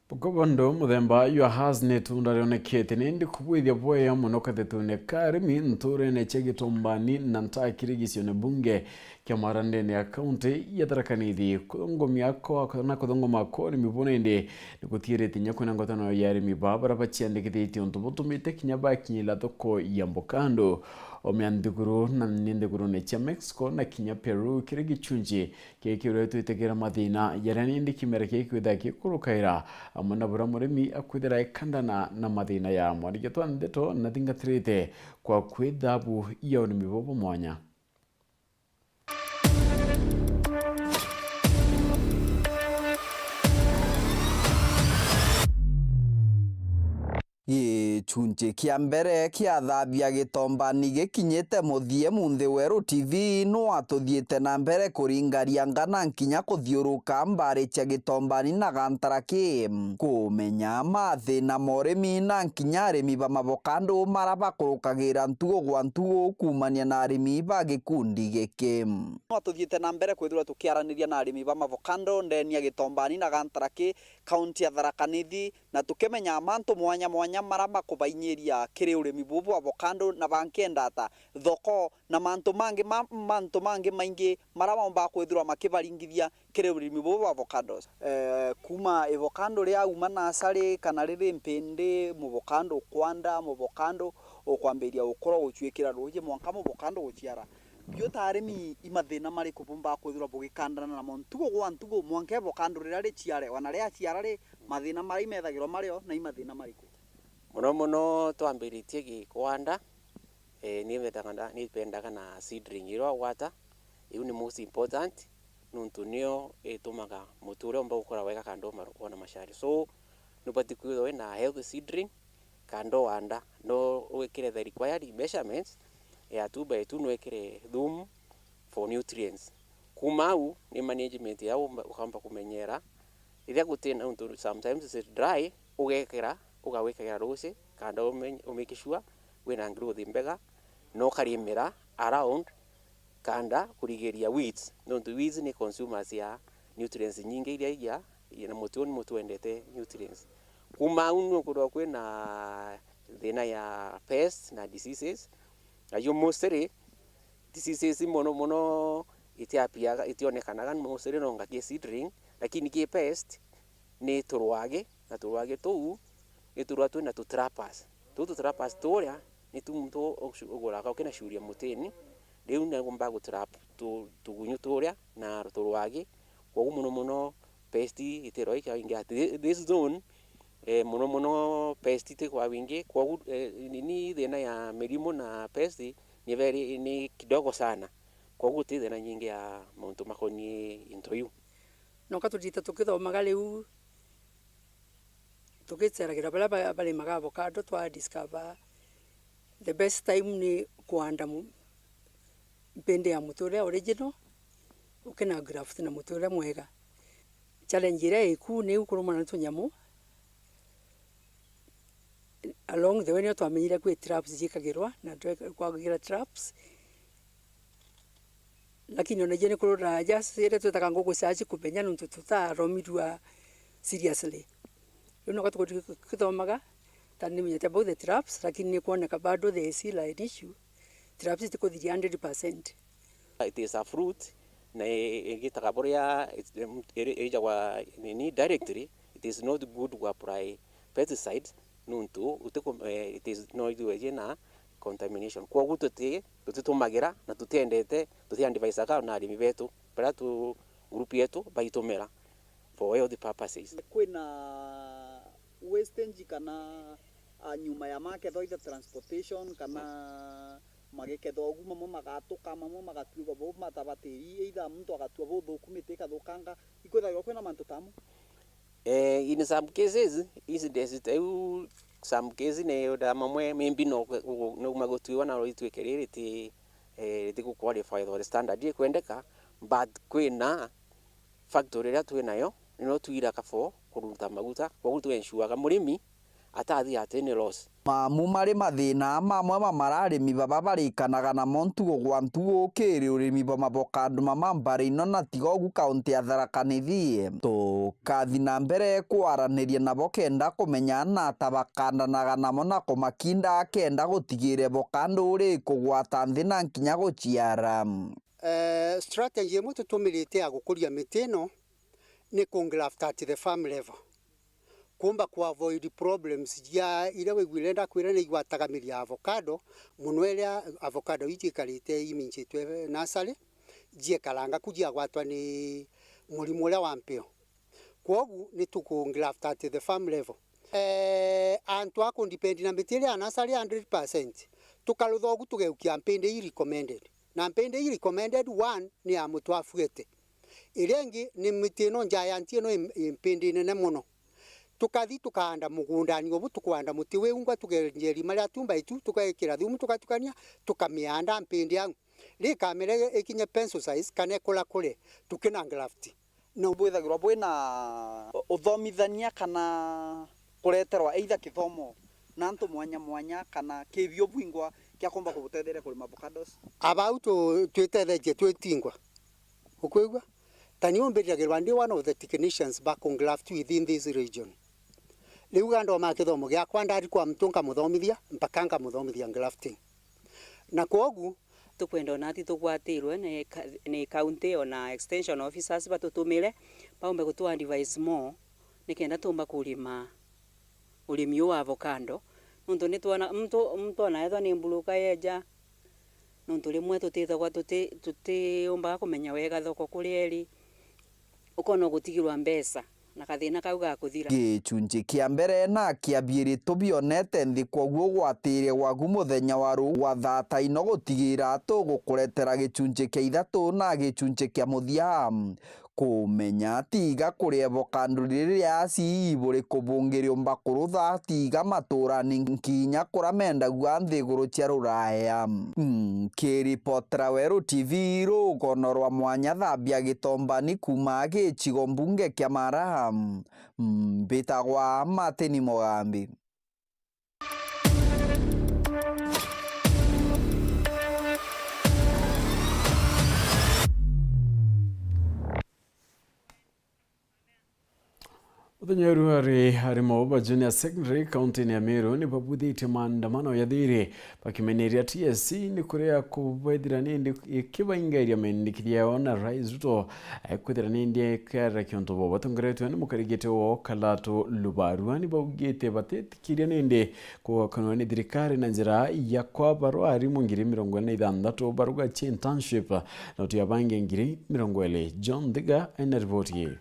Buko bondo muthemba jwa Hass ni itunda rionekete ni indi kubwithia bwega mono kathetune ka arimi nturene cia Gitombani na Ntakiri gicione bunge kia Marandene ya kaunti ya Tharaka Nithi. Kuthongomia kwa, na kuthongoma kwa arimi bona indi ni kuthiirite inya kwina ngwataniro ya arimi baa baria baciandikithitie untu butumite kinya bakinyira thoko ya mbokando. Omea nthiguru na ni nthigurune cia Mexico na kinya Peru kiri gichunji Giki uria twitigira mathina jaria nindi kimera giki kwithira gikurukaira, amwe na buria murimi akwithira ekandana na mathina ya mwarigia twa ndeto na thingatirite kwa kwi thabu ya urimi buu bwa mwanya. Gichunchi kia mbere kia Thabia Gitombani gikinyite muthia, Munthi Weru T V no atuthiite na mbere kuringaria ngana nkinya kuthiuruka mbari cia Gitombani na Gantaraki, kumenya mathina ma urimi na nkinya arimi ba mavokando mara bakurukagira ntugu gwa ntugu kuumania na arimi ba gikundi giki. No atuthiite na mbere kwithirwa tukiaraniria na arimi ba mavokando ndeni ya Gitombani na Gantaraki, kaunti ya Tharaka Nithi, na tukimenyaa mantu mwanya mwanya mara makubainyiria kiri urimi buu bwa avocado, na bankienda ata thoko, na mantu mangi ma, mantu mangi maingi mara maumbaga kwithirwa makibaringithia kiri urimi buu bwa avocados. Eh, kuma ivocado riauma nasari kana riri mpindi, muvocado ukwanda, muvocado ukwambiria gukura gucuikira ruuji mwanka muvocado guciara. Biu ta arimi, i mathina mariku bumbaga kwithirwa bugikandana namo ntugu gwa ntugu mwanka ivocado riria riciare? Wana riaciara ri, mathina maria imethagirwa mario na i mathina mariku? Mono mono twambiritie gi-, kwanda, eh, ni bendaga na, ni bendaga na seedling iria wagwata, iu ni most important, nontu nio itumaga muti uria umba gukura wega kando uma-, wona maciaro. So, nubati kwithirwa wina healthy seedling, kando wanda, no wikire the required measurements ya two by two, no wikire thumu for nutrients. Kuma au, ni management ya umba-, ukamba kumenyera. Riria gutina, nontu sometimes it's dry, ugekira, ugawikira ruuji, kando ume-, umake sure wina growth mbega, na ukarimira around kanda kurigiria weeds, nontu weeds ni consumers ya nutrients nyingi iria igia, na muti uu ni muti wendete nutrients. Kuma au nukwithirwa kwina thina ya pests na diseases, na yo mostly diseases mono mono itiapiaga, itionekanaga mostly no nga ki seedling, lakini ki pest ni turwagi, na turwagi tuu ni turwa twina tu trappers. Tuu tu trappers turia ni tu muntu ucu-, uguraga ukinacuria mutini, riu ni agomba gu trap tu-, tugunyu turia na turwagi. Kwogu mono mono pest itirwa ikwa wingi at thi-, this zone, eh, mono mono pest itikwa wingi, kwogu, eh, nini thina ya mirimu na pest ni very, ni kidogo sana, kwogu guti thina nyingi ya mauntu makoniie into iu. Noka tujite tukithomaga riu, tugiceragira baria ba-, barimaga avocado, twa discover the best time ni kuanda mu-, mpindi ya muti uria original, ukina graft na muti uria mwega. Challenge iria iku ni iu kurumana ni tunyamu. Along the way nio twamenyire kwi traps ciikagirwa na twe-, kwagira traps. Lakini ona ijio ni kurura just iria twitaga nguku cia cikumenya nontu tutaromirua seriously. Riu noka tukithomaga, Ta nimenyete about the traps, lakini ni kuoneka bado there is still an issue. Traps itikuthiria hundred percent. It is a fruit, na i-, igitaga buria it-, iri-, irijagwa nini directly, it is not good to apply pesticides, nuntu utiku-, eh, it is no ithuerie na contamination. Kwogu tuti-, tutitumagira na tutiendete, tutiadvisaga na arimi betu, baria tu group yetu baitumira for health purposes. Kwina wastage kana, a, nyuma ya maketho, either transportation kana magikethwa ugu, mamwe magatuka, mamwe magatuigwa bo matabatiri, either muntu agatua buthuku, miti ikathukanga, ikwithagirwa kwina mantu tamo? Eh, in some cases, incidents ta iu, some cases ni uda mamwe maybe no, no uma gutuiwa na ituike riri ti, eh, riti gu qualify for the standard ikwendeka, but kwina factory iria twinayo, nio twiraga for kuruta maguta, kwogu twensuaga murimi atathi ati ni loss. Mamu mari mathina mamwe ma mararimi baba barikanaga namo ntugo gwa ntugo ukiri urimi bwa mavokado mama mbari ino na tiga ugu kaunti ya Tharaka Nithi. Tukathi na mbere kwaraniria nabo kenda kumenya na ata bakandanaga namo na kumakinda kenda gutigire vokado uri kugwata nthi na nkinya guciara. Eh, strategy imwe tutumirite ya gukuria miti ino ni ku graft at the farm level. Kuumba ku avoid problems cia iria waigua iria ndakwira ni igwataga miri ya avocado, mono iria avocado iji ikarite imincitwe nursery, jiekaranga ku jiagwatwa ni murimo uria wa mpeo. Kwogu ni tuku graft at the farm level. Eh, antu a ku depend na miti iria ya nursery hundred percent, tukarutha ugu tugeukia mpindi ii recommended. Na mpindi ii recommended, one, ni ya mutu afuete. Iria ingi ni miti ino giant ino i, i mpindi nene mono. Tukathi tukaanda mugundani ubu, tukwanda muti wiungwa, tukenja irima ria two by two, tugekira thumu, tugatukania, tukamianda mpindi au. Rikamera ikinye pencil size, kana ikura kure, tukina graft. Na bwithagirwa bwina uthomithania kana kureterwa either kithomo na antu mwanya mwanya kana kibio bwingwa kia kumba kubutetheria kurima avocados? Abau tu-, twitethetie twitingwa. Ukwigua? Ta ni umbiragirwa ndi one of the technicians ba ku graft within this region. Riu ga ndoma kithomo giakwa ndari kwa mtu nkamuthomithia, mpaka nkamuthomithia grafting. Na kwogu, tukwenda ona ati tugwatirwe ni ka-, ni county ona extension officers batutumire, baumbe gutu advise more, nikenda tumba kurima urimi uu wa avocado. Nontu nitwona, muntu, muntu ona ethwa ni mburuka yeja, nontu rimwe tutithagwa tuti-, tutiumbaga kumenya wega thoko kuria iri, ukona ugutigirwa mbeca na kathina kau gakuthira. Gicunci kia mbere na kia biiri tubionete nthi, kwoguo gwatiria gwaku muthenya wa ru-, wa thaa taino gutigira tugukuretera gicunci kia ithatu na gicunci kia muthia. Kumenya tiga kuria avocado riria asi buriku bungi riumba kurutha tiga maturani nkinya kuria mendagua nthiguru cia Ruraya. Nkiripotera Weru T V rugono rwa mwanya thambia Gitombani kuuma gicigo mbunge kia Mara, mbitagwa Martin Mugambi. Muthenya wa ruari, arimu ba Junior Secondary kaunti-ini ya Meru ni babuthitie maandamano ya thiri, bakimeneria T S C ni kuria kubethira nindi ikibaingairia mendikithia yao na Rais Ruto, eh, kwithira nindi ikerera kiuntu bo. Batongoretwe ni mukarigite wao Kalatu Lubarua, ni baugite batetikiria nindi kugakanwa ni thirikari na njira ya kwabarwa arimu ngiri mirongo iri na ithanthatu baruga cia internship na utia bangi ngiri mirongo iri. John Thiga ena riboti ii.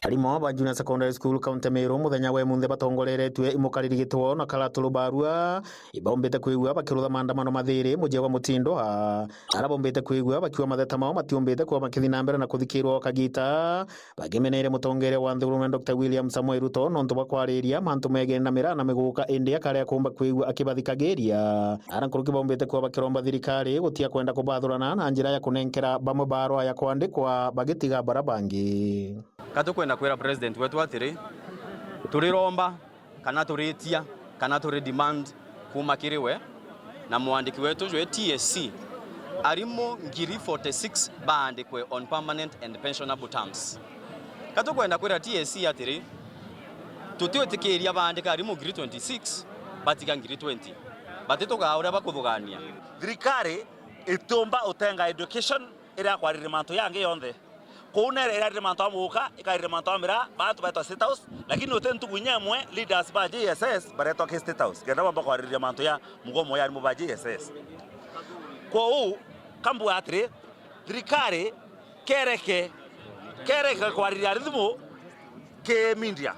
Arimu ba Junior Secondary School kaunti ya Meru muthenya wa imunthe batongoreretue imukariri gitwo na Kalatu Lubarua, ibaumbite kwigua bakirutha maandamano mathiri mucii gwa Mutindwa. Ara baumbite kwigua bakiuga matheta mao matiumbite kuba makithi na mbere na kuthikirwa o kagita, bakimeneria mutongeria wa nthiguru na Doctor William Samoei Ruto nontu bwa kwariria mantu megene na miraa na miguka, indi akaria kumba kwigua akibathikagiria. Ara nkuruki baumbite kuba bakiromba thirikari gutia kwenda kubathurana na njira ya kunenkera bamwe barua ya kwandikwa bagitiga bara bangi. Ka tukwenda kwira president wetu atiri, turiromba kana turitia kana turi demand kuuma kiri we na mwandiki wetu jwe T S C, arimu ngiri forty six baandikwe on permanent and pensionable terms. Ka tukwenda kwira T S C atiri, Tutiwitikiria baandika arimu ngiri twenty-six, batiga ngiri twenty. Batitugaa uria bakuthugania. Thirikari itiumba utenga education iria kwariria mantu yangi yonthe. Kuu nere irariria mantu a muguka, ikaririria mantu a miraa, baatu baetwa State House, lakini uti ntuku inya imwe leaders ba J S S baretwa ki State House, kenda bamba kwariria mantu ya mugomo ya arimu ba J S S. Kwou, kambuga atiri, thirikari kereke, kereke kwariria arimu ki media.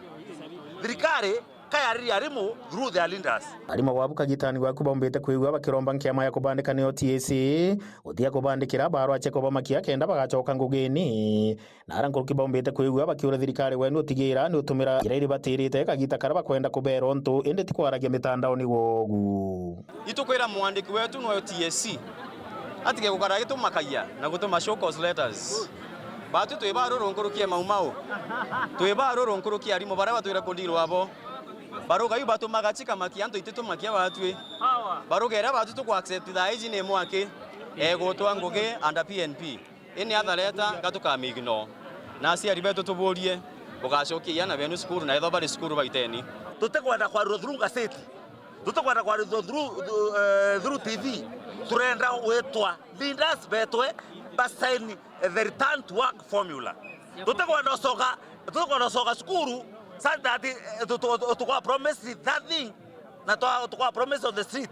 Thirikari kayariria arimu through their leaders. Arimu babu kagitani gwaku baumbite kwigua bakiromba nkiama ya kubandika niyo T S C, gutiga kubandikira barwa cia kubamakia kenda bagacoka ngugini. Na ara nkuruki baumbite kwigua bakiuria thirikari wenu utigira ni utumira njira iri batirite kagita karia bakwenda kubera untu, indi ti kwaragia mitandaoni wogu. Itukwira mwandiki wetu nwe T S C atige gukara agitumakagia na gutuma show cause letters. Batu twi baruru nkuruki ya Mau Mau. Twi baruru nkuruki ya arimu baria batwire kudirwa abo. Baruga iu batumaga cikamakia antu ititumakia batwi. Baruga iria batu tuku accept thaa iji ni mwaki egutwa ngugi under P N P. Ini athareta gatukamigno. Na aciari betu tuburie, bugacokia iana benu cukuru na ethwa bari cukuru baiteni. Tutikwenda kwarurwa through gazeti. Tutikwenda kwarithwa through, eh, through T V. Turenda gwitwa leaders betwe basaini the return to work formula. Tutikwenda ucoka, tutikwenda ucoka cukuru such that, eh, tu-, tu-, tu-, tukwa promise that thing na twa-, tukwa promise on the street.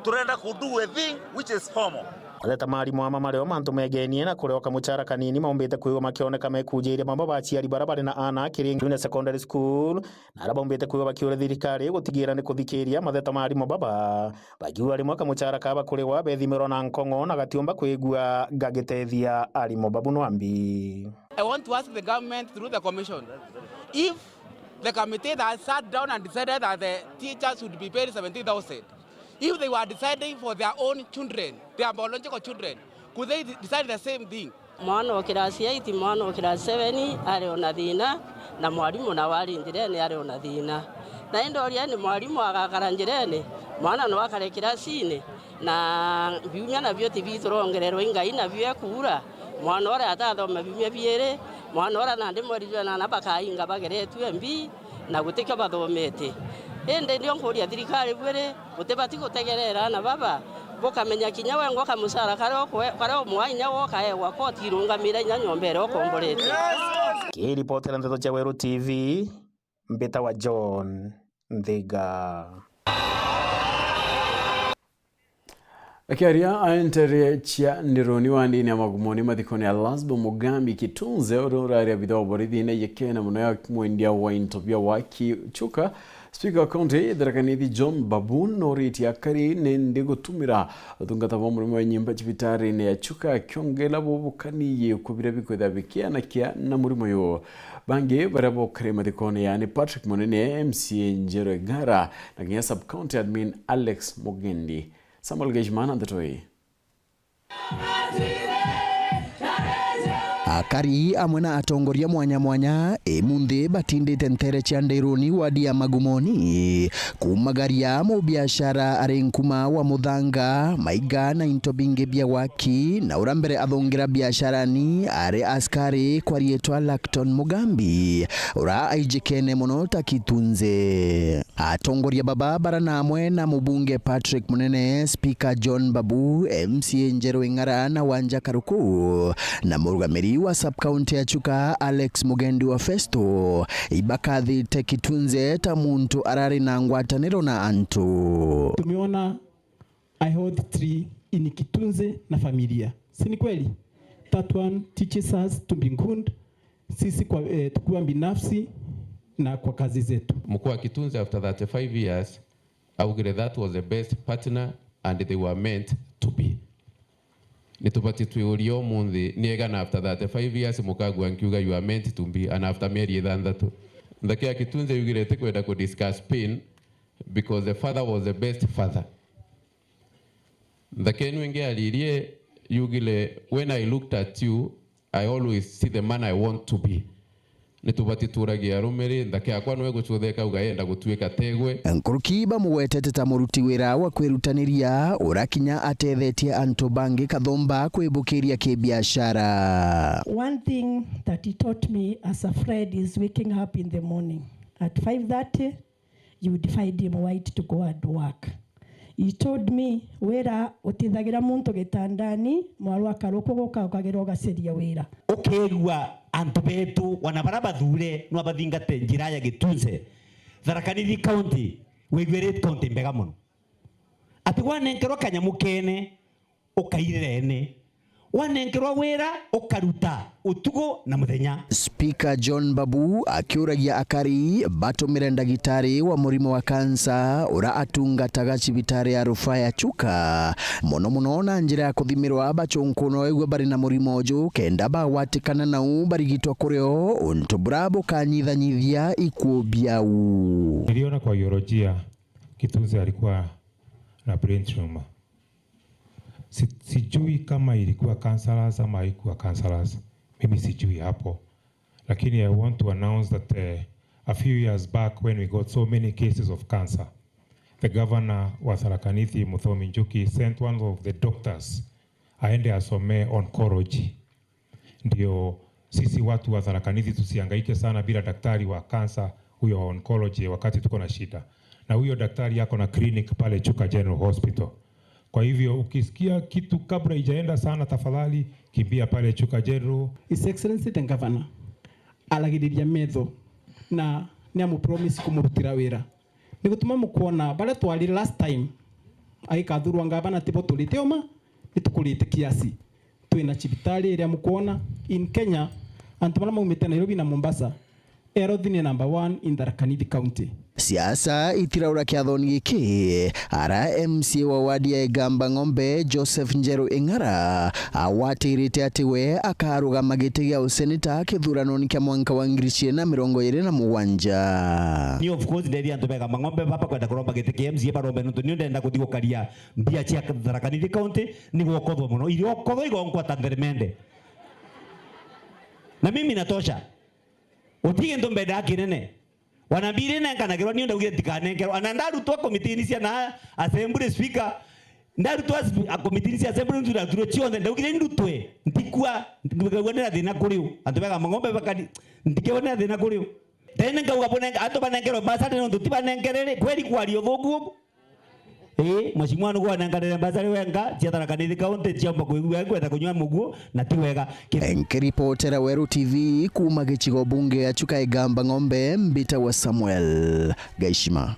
Turenda ku do a thing which is formal. Mateta ma arimu ama mario mantu megenie na kureoka mucara kanini maumbite kwigua makioneka mekujiria mamwe ba aciari bara bari na ana kiri Junior Secondary School. Na aria baumbite kwigua bakiuria thirikari gutigira ni kuthikiria matheta ma arimu baba, bakiuga rimwe kamucara ka bakurigwa bethimirwa na nkong'o na gatiumba kwigua gagitethia arimu babu nwambi. I want to ask the government through the commission, if the committee that sat down and decided that the teachers should be paid seventeen thousand, if they were deciding for their own children, their biological children, could they decide the same thing? Mwana o kirasi eight, mwana o kirasi seven ari o na thina, na mwarimu nawe ari njirene ari o na thina. Na indoria ni mwarimu agakara njirene, mwana no akare kirasine, na biumia nabio ti biturongererwa i Ngai nabio ekuura. Mwana uria atathoma biumia biiri, mwana uria nandi mweri jwa nana bakainga bageretue mbi, na gutikio bathomete. Indi ndio nkuria thirikari bwiri, butibati gutegerera aana baba, bukamenya kinya wengwa kamucara karia ukwe-, karia umwaa inya we ukaewa koti irungamira inya nyomba iria ukomborete. Kiripotera Nteto cia Weru T V, mbitawa John Nthiga. Akiaria aentere cia ndironi wa ndini ya Magumoni mathikoni ya Lasbo Mugambi Kitunze, uria urari abitha wa borithi na yekena muno ya mwendia wa into bia waki Chuka, Speaker wa County ya Tharaka Nithi John Babu noritie akari nindi gutumira utungata bwa murimo wa nyimba cibitarine ya Chuka, akiongela bubukani yikubira bikwithira bikianakia na murimo uyu. Bangi baria bokare mathikoni yani Patrick Munene, M C A Njeru Eng'ara, na kinya Sub County Admin Alex Mugendi. Samuel Geshimana, ndeto ii. Akari amwe na atongoria mwanya mwanya imunthi batindite ntere cia Ndiruni wadi ya Magumoni kumagaria mubiashara ari nkuma wa muthanga, maiga na into bingi bia waki, na ura mbere athongira biasharani ari askari kwa rietwa Lacton Mugambi, ura aijikene muno ta Kitunze. Atongoria baba bara na amwe na mubunge Patrick Munene, Speaker John Babu, M C A Njeru Ing'ara na Wanja Karuku, na murugamiri wa sub-county ya Chuka Alex Mugendi wa Festo, ibakathite Kitunze ta muntu arari na ngwataniro na antu. Tumeona I hold three in Kitunze na familia. Si ni kweli? That one teaches us to be good, sisi kwa, eh, tukiwa binafsi na kwa kazi zetu. Mkuu wa Kitunze, after thirty-five years, augire that was the best partner and they were meant to be. Nitubati twiurie umunthi, ni egana after thirty-five years mukagua nkiuga you are meant to be, and after mieri ithanthatu. Nthake ya Kitunze yugire itikwenda ku discuss pain because the father was the best father. Nthake inu ingi yaririe yugire, when I looked at you, I always see the man I want to be. Nitubati turagia arumiri, nthake yakwa nwe gucutheka uga yenda gutuika tegwe. Nkuruki bamugwetete ta muruti wira wa kwirutaniria, ura kinya atethetie antu bangi kathomba kwibukiria kibiashara. One thing that he taught me as a friend is waking up in the morning. At five thirty, you would find him white to go and work. He told me, "Wira utithagira muntu gitandani, mwaru akarukwa guka ukagira ugaceria wira." Ukeegua antu betu, wana bara bathure, no bathingate njira ya gitunze. Tharaka Nithi County, wigwirite county mbega mono. Ati wanenkerwa kanyamu kene, ukairira ene. Wanenkerwa wira, ukaruta utuku na muthenya. Speaker John Babu akiuragia akari batumire ndagitari wa murimo wa kansa ura atungataga cibitari ya rufaa ya Chuka, mono mono na njira ya kuthimirwa bacunkunwa igwe bari na murimo uju, kenda bagwatikana nau barigitwa kurio, untu bura bukanyithanyithia ikuu biau. Niliona kwa urolojia, Kitunzi alikuwa na brain tumor. Si-, sijui kama ilikuwa cancerous ama haikuwa cancerous. Mimi sijui hapo. Lakini I want to announce that, eh, a few years back when we got so many cases of cancer, the governor wa Tharaka Nithi, Muthomi Njuki, sent one of the doctors aende asomee oncology. Ndio sisi watu wa Tharaka Nithi tusihangaike sana bila daktari wa cancer, huyo wa oncology, wakati tuko na shida. Na huyo daktari ako na clinic pale Chuka General Hospital. Kwa hivyo ukisikia kitu kabla ijaenda sana, tafadhali kimbia pale Chuka General. His Excellency the Governor aragiriria metho na ni amu promise kumurutira wira. Ni gutuma mukwona baria twari last time agikathurwa ngavana tibo turite uma, ni tukurite kiasi. Twina cibitari iria mukwona in Kenya, antu baria maumite Nairobi na Mombasa, health ni number one in Tharaka Nithi County. Siasa itiraura kiathoni giki, ara M C A wa wadi ya Igamba Ng'ombe, Joseph Njeru Ing'ara, agwatirite ati we akarugama giti gia useneta kithuranoni kia mwanka wa ngiri ciiri na mirongo iiri na mugwanja. Ni of course, ndeithia antu bega mang'ombe baba kwenda kuromba giti kia M C A barombe, nontu ni ndenda kuthi gukaria mbia cia Tharaka Nithi County, ni gwokothwa mono. Irio okothwa igonkwa ta ntheremende. Na mimi natosha. Uti gintu mbendaa kinene. Wanambiri nenkanagirwa, niu ndaugire ntikanenkerwa. Ana ndarutwa komitini cia na assembly speaker, ndarutwa sp-, a komitini cia assembly ntu ndaturwe cionthe, ndaugire ndutwe, ntikua, ndikauga ndina thina kuri u. Antu bega mang'ombe bakari, ndikauga ndina thina kuri u. Tene nkauga bunenga, antu banenkerwe mbasari nontu ti banenkerere, kweri kwaria uthuku ubu? Ii, mheshimiwa nugu wanenkanire mbasari wenka, cia Tharaka Nithi County ciaumba kwigua kwenda kunywa muguo, na ti wega. Ki- Nkiripotera Weru T V kuuma gicigo bunge ya Chuka Igamba Ng'ombe, mbitagwa Samuel Gaishima.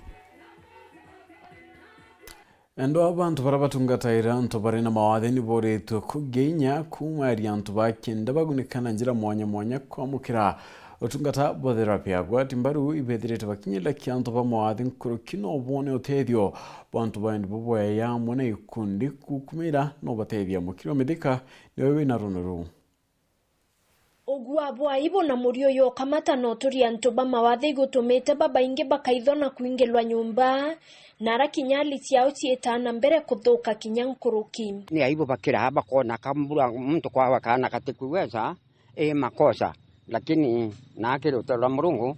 Endo aba antu baria batungataira antu bari na mawathe ni boritwe kuginya kuuma ari antu ba kenda bagunika na njira mwanya mwanya kwamukira utungata bwa therapy. Agwati mbaru ibethirite bakinyirira kiantu ba mawathe nkuruki no bone utethio bwa antu ba endi bubweya amwe na ikundi kukumira no batethia. Mukiri wa Mithika niwe wina runi ruu. Ugua bwa aibu na muriuyu ukamata no turi antu ba mawathe igutumite babaingi bakaithwa na kwingilwa nyumba, na ara kinya hali ciao ciitaa na mbere kuthuka kinya nkuruki. Ni aibu bakira bakoona kambura muntu kwawe kaana gatikwigwesa, i makosa, lakini na kiri utaro rwa Murungu,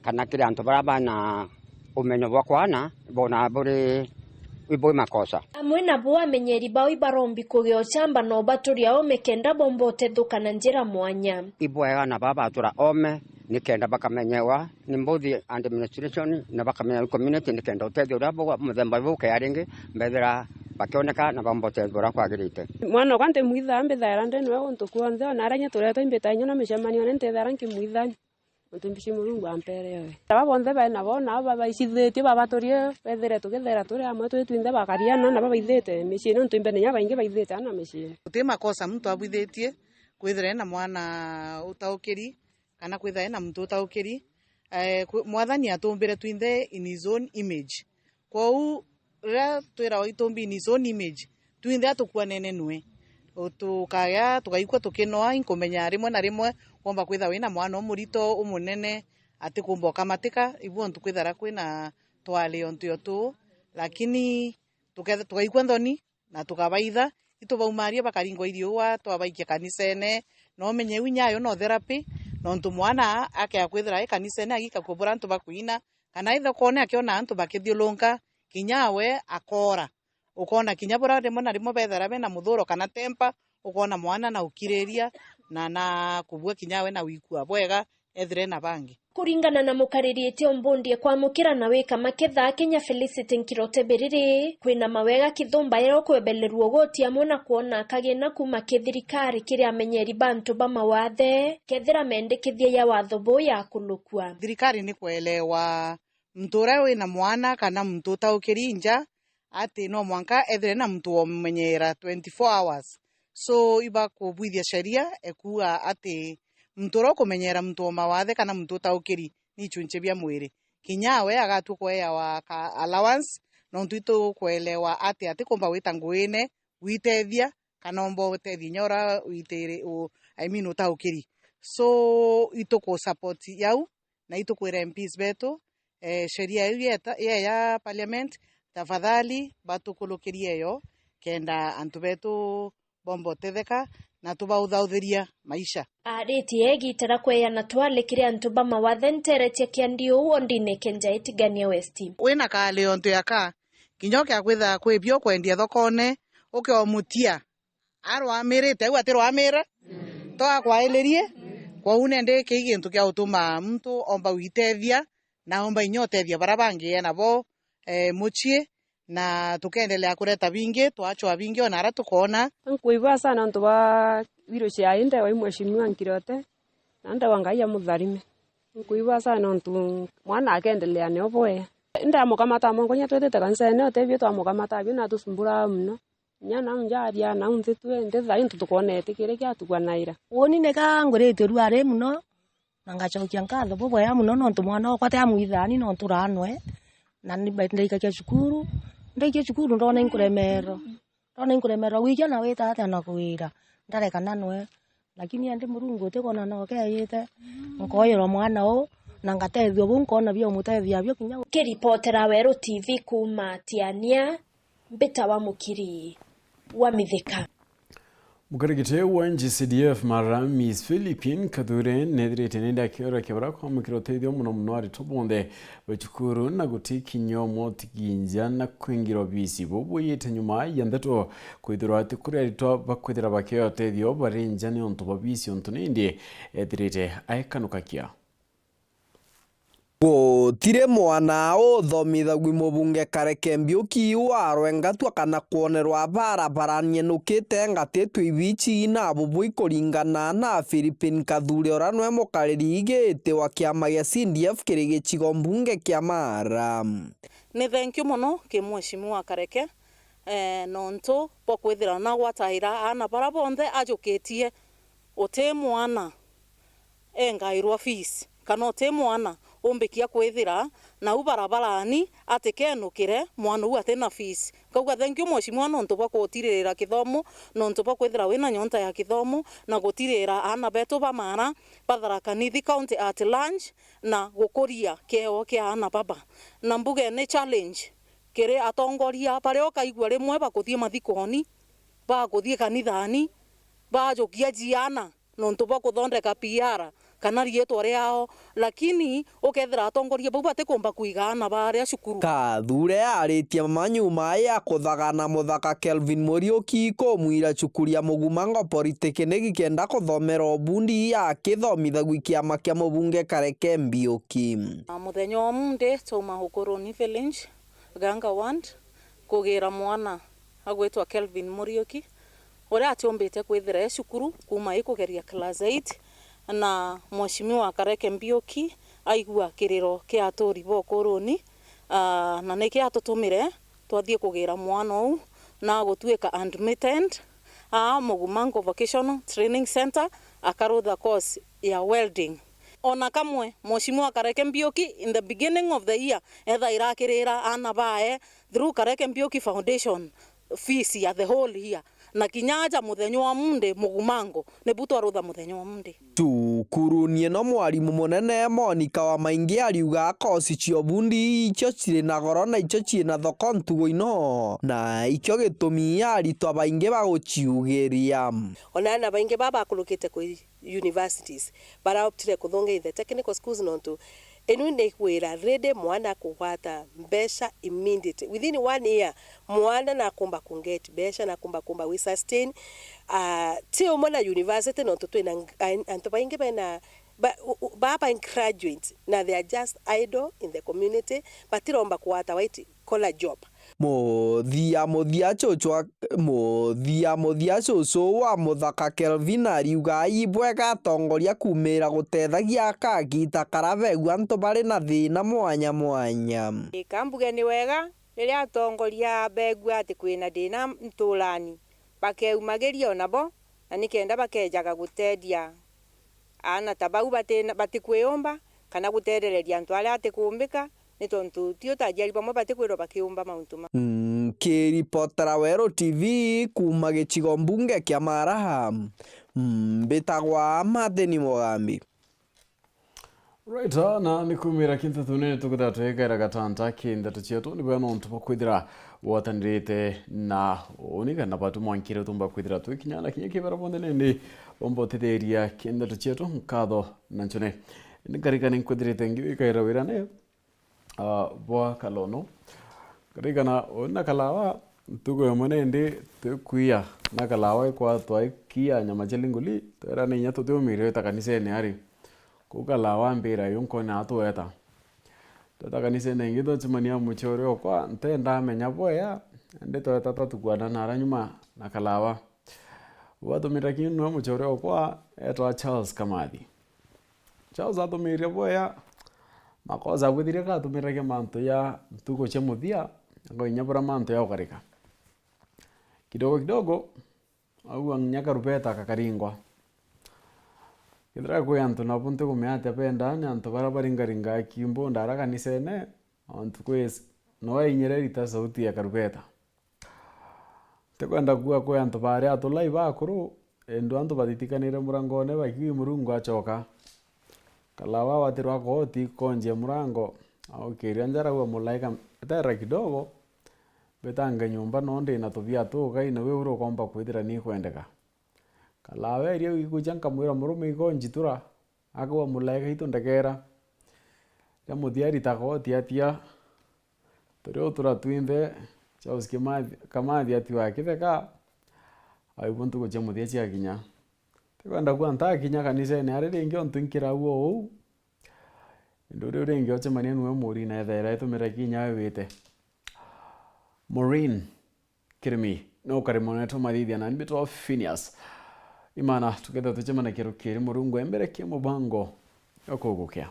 kana kiri antu baria bana umenyo bwa kwana, bona buri ibwi makosa. Amwe nabo amenyeri bao ibarombi kugia uchamba no baturi aome kenda bomba utethuka na njira mwanya. Ibwega na baba batura ome, ni kenda bakamenyewa ni mbuthi administration, na bakamenya community, ni kenda utethio uria bwa muthemba buu ukea ringi, mbethira bakioneka na bamba utethio uria kwagirite. Mwana okwa ntimwithaa, mbithaira ndi niwe guntu kwonthe, ona ara inya turetwa imbita inya na micemanio ni ntithaira nkimwithaa, nontu mbici Murungu ampere we. Aba bonthe bae nabo, nabo babaicithitie, babaturie, bethire tugithera turi amwe twi twinthe bakariana, na babaithite micii, nontu imbene inya baingi baithite ana micii. Guti makosa muntu abwithitie, kwithira ena mwana utaukiri, kana kwithira ena muntu utaukiri. Eh, kwi-, Mwathani atumbire twinthe in his own image. Kwou, riria twiragwa itumbi in his own image, twinthe atukuanene nwe. U-, tukagea, tugaikua tukinoa, inkumenya rimwe na rimwe womba kwithirwa wina mwana umurito, umunene, atikumba ukamatika, ibu ontu kwithira kwina twario ntwio tuu, lakini tuketha-, tugaikua nthoni, na tukabaitha, itubaumaria bakaringwa iriua, twabaikia kanisene, na umenye iu inya ayo no therapy, nontu mwana akea kwithira ai kanisene agika kubura antu bakwina, kana ithokone akiona antu bakithiurunka, kinya we akoora. Ukoona kinya bura rimwe na rimwe bethira bena muthuro kana temper, ukoona mwana na ukiriria, na, na kubua kinya we na wikua bwega, ethire na bangi. Kuringana na mukariri itio mbundie kwamukira na wika maketha kinya Felicity Nkirote Biriri, kwina mawega kithumba ya ukwebelerua ugoti amwe na kwona kagina kuma ki thirikari kiri amenyeri bantu ba mawathe, kethira mendikithia ya watho buu yakulukua. Thirikari ni kwelewa muntu uria wina mwana kana muntu utaukiri nja, ati no mwanka ethire na muntu wa umenyeera twenty-four hours. So, ibakubwithia sheria ekuuga ati muntu uria ukumenyeera muntu wa mawathe kana muntu utaukiri ni ichunchi bia mwiri, kinya we agatua kweewa ka allowance, nontu itukwelewa ati atikumba gwita nguine gwitethia kana omba utethia inya uria witiri-, u-, I mean, utaukiri. So, ituku support yau, na itukwira M Ps betu, eh, sheria iu yeta-, ye ya parliament, tafadhali batukulukirie yo, kenda antu betu bomba utetheka na tubauthauthiria maisha. Aritie egitira kweana twali kiri antu ba mawathe nteretia kia Ndiu wondine Kenja Itigania West. Wina kali ontu ya ka, kinya ukia kwitha kwi bio kwendia thokone, ukeomutia arwamirite, au atirwamira, to akwailirie. Kwou nende kii gintu kia utuma muntu omba gwitethia, na omba inya utethia baria bangi e nabo, eh, mucii, na tukendelea kureta bingi, twachwa bingi ona aria tukoona. Nkuibwa sana nontu bwa wheelchair ii ndewa i Mheshimiwa Nkirote, na ndewa Ngai amutharime. Nkuibwa sana nontu mwana akendelea nio bwea. Ndamukamata mongo inya twitite kanisene, utebio twamukamata abio na atusumburaga muno. Inya nau njaria, nau nthi tu, indi thaai ntu tukoona etikiri kiatuganaira. Uuni nika nguritue ruari muno, na ngacokia nkatho bubwega muno nontu mwana okwa ti amwithani nontu raanwe, na ni-, ndaikagia cukuru, ndaikia cukuru ndona inkuremerwa, ndona inkuremerwa gwikia na wita atia na kwira, ndareka nanwe. Lakini indi Murungu utikwona no keeyite, nkoyerwa mwana uu, na ngatethua buu nkoona bia umutethia bio kinya. Kiripotera Weru T V kuuma Tiania, mbita wa Mukiri wa Mithika. Mukarigite wa N G C D F Mara, Miss Philippine Kathure, nethirite nende akiora kibara kwamukira utethio muno muno aritwa bonthe ba cukuru, na guti kinya umwe utiginja na kwingira obisi bubwiyite nyuma ya ndeto kwithirwa ati kuri aritwa bakwithira bakioya utethio bari nja ni untu bwa bisi, untu nindi ethirite aekanukakia. Gutiri mwana uthomithagwi mubunge Kareke Mbiuki warwengatwa kana kwonerwa barabara nienukite ngatitwe ibichi na bubui kuringana na Philippine Kathure uria nwe mukariri giti wa kiama gia C D F kiri gicigo mbunge kia Mara. Ni thenkiu mono ki Mheshimiwa Kareke, eh, nontu bwa kwithira nagwataira aana bara bonthe ajukitie. Uti mwana engairwa fees, kana uti mwana umbikia kwithira nau barabarani atikenukire mwana uu atina fees. Nkauga thenkiu Mheshimiwa nontu bwa kutiririra kithomo, nontu bwa kwithira wina nyonta ya kithomo, na gutirira aana betu ba Mara, ba Tharaka Nithi County at large, na gukuria kieo kia aana baba. Na mbuge ni challenge kiri atongoria baria ukaigua rimwe bakuthii mathikoni, bakuthii kanithani, bajukia ciana nontu bwa kuthondeka P R kana riitwa riao, lakini ukethira atongoria bau batikumba kwiga aana baria cukuru. Kathure aritie manyuma ya kuthagana muthaka Kelvin Muriuki kumwira cukuru ya Mugumango Polytechnic kenda kuthomera ubundi akithomithagua kiama kia mubunge Kareke Mbiuki. Muthenya wa Monday twauma Ukuruni Village, Ganga Ward, kugira mwana agwitwa Kelvin Muriuki, uria atiumbite kwithira e cukuru kuuma ikugeria class eight, na Mheshimiwa Kareke Mbiuki aigua kiriro kia aturi ba Ukuruni, aa, na nikio atutumire twathii kugira mwana uu na gutuika admitted aa Mugumango Vocational Training Centre, akarutha course ya welding. Ona kamwe, Mheshimiwa Kareke Mbiuki, in the beginning of the year, ethaira akirira aana bae through Kareke Mbiuki Foundation fees ya the whole year. Na kinya aja muthenya wa Monday, Mugumango, nibu twarutha muthenya wa Monday. Cukuruni ino mwarimu munene Monica Wamaingi ariuga kosi cia ubundi icio ciri na goro na icio cii na thoko ntugo ino, na ikio gitumi aritwa baingi baguciugiria. Ona aana baingi baa bakurukite kwi universities, bara optire kuthonga in the technical schools nontu inu ni kwira ready mwana kugwata mbeca immediately. Within one year, mwana nakumba ku get mbeca, nakumba kumba wi sustain. Ah, ti umwe na university nontu twina ng-, an-, antu baingi bena Ba-, u-, u-, baba graduate na they are just idle in the community, batiromba kwata white collar job. Muthia muthia cucu a-, muthia muthia cucu wa muthaka Kelvin ariuga ibwega atongoria kumira gutethagia akagita kara begu antu bari na thina mwanya mwanya. Ika mbuge ni wega riria atongoria begua ati kwina thina nturani, bakeumagiria o nabo, na nikenda bakejaga guteethia aana ta bau batina-, batikwiyumba kana gutethereria antu aria atikuumbika, ni tontu ti utajiari bamwe batikwirwa bakiumba mauntu mau. Nkiripotera Weru T V kuuma gicigo mbunge kia Maraha, mbitagwa Martin Mugambi. Right, ah, na ni kumira kintu tunene tukutha twikera gatanta ki ndeto cietu, ni bwega nontu bwa kwithira bwatanirite na uni kana batu mwankire tumba kwithira twikinya na kinya kibera bonthe nindi bomba utitheria ki ndeto cietu. Nkatho na ncune. Ni nkarikane nkwithirite ngiwikaira wirane, ah, bwa kalono. Nkarikana uni na kalawa, ntuku imwe nindi twikwia na kalawa ikwatwa ikia nyama cia linguli, twera ni inya tutiumire wita kanisene ari. Kuu kalawa mbira yu nkona atweta. Tweta kanisene ingi twacemania na mucori okwa, nte ndamenya bwea, indi tweta twatukwana nara nyuma na kalawa. Uu atumira kinya nwe mucori okwa etwa Charles Kamathi. Charles atumirie bwea, makosa bwithirie gatumiragia mantu ya ntuku cia muthia, ngo inya bura mantu ya ukarika. Kidogo kidogo, augua nginya karubeta gakaringwa. Kethira kwi antu nabo ntikumenya atia bendaa, ni antu baria baringaringaa kiumbu ndara kanisene, antu kwi s-, no ainyire rita sauti ya karubeta. Ntikwenda kuuga kwi antu baari atulai bakuru, indi antu batitikanire murangone bakiuga Murungu acoka. Kalawa watirwa kooti konjia murango, aukiria njara aua mulaika, "Eterera kidogo, mbitange nyumba no ndi na tubia tukai, na wiu rukomba kwithira ni kwendeka." Kalawa eria wigucia nkamwira murume igo njitura, akauga, "Mulaika itu ndekera." Ria muthia arita kooti atia, turi utura twinthe, Charles Kimathi, Kamathi atiwa akitheka, au ibo ntuku cia muthia ciakinya. Tikwenda kuuga ntakinya kanisene ari ringi ontu nkiraua uu, indi uriu ringi ocemania nwe Maureen ethaira itumire kinya we wite. Maureen, Kirimi, ni ukari mono tumathithia na mbitwa Phineas. Imana, tuketha tucemana kiro kiri Murungu embere ki mubango jwa kugukia.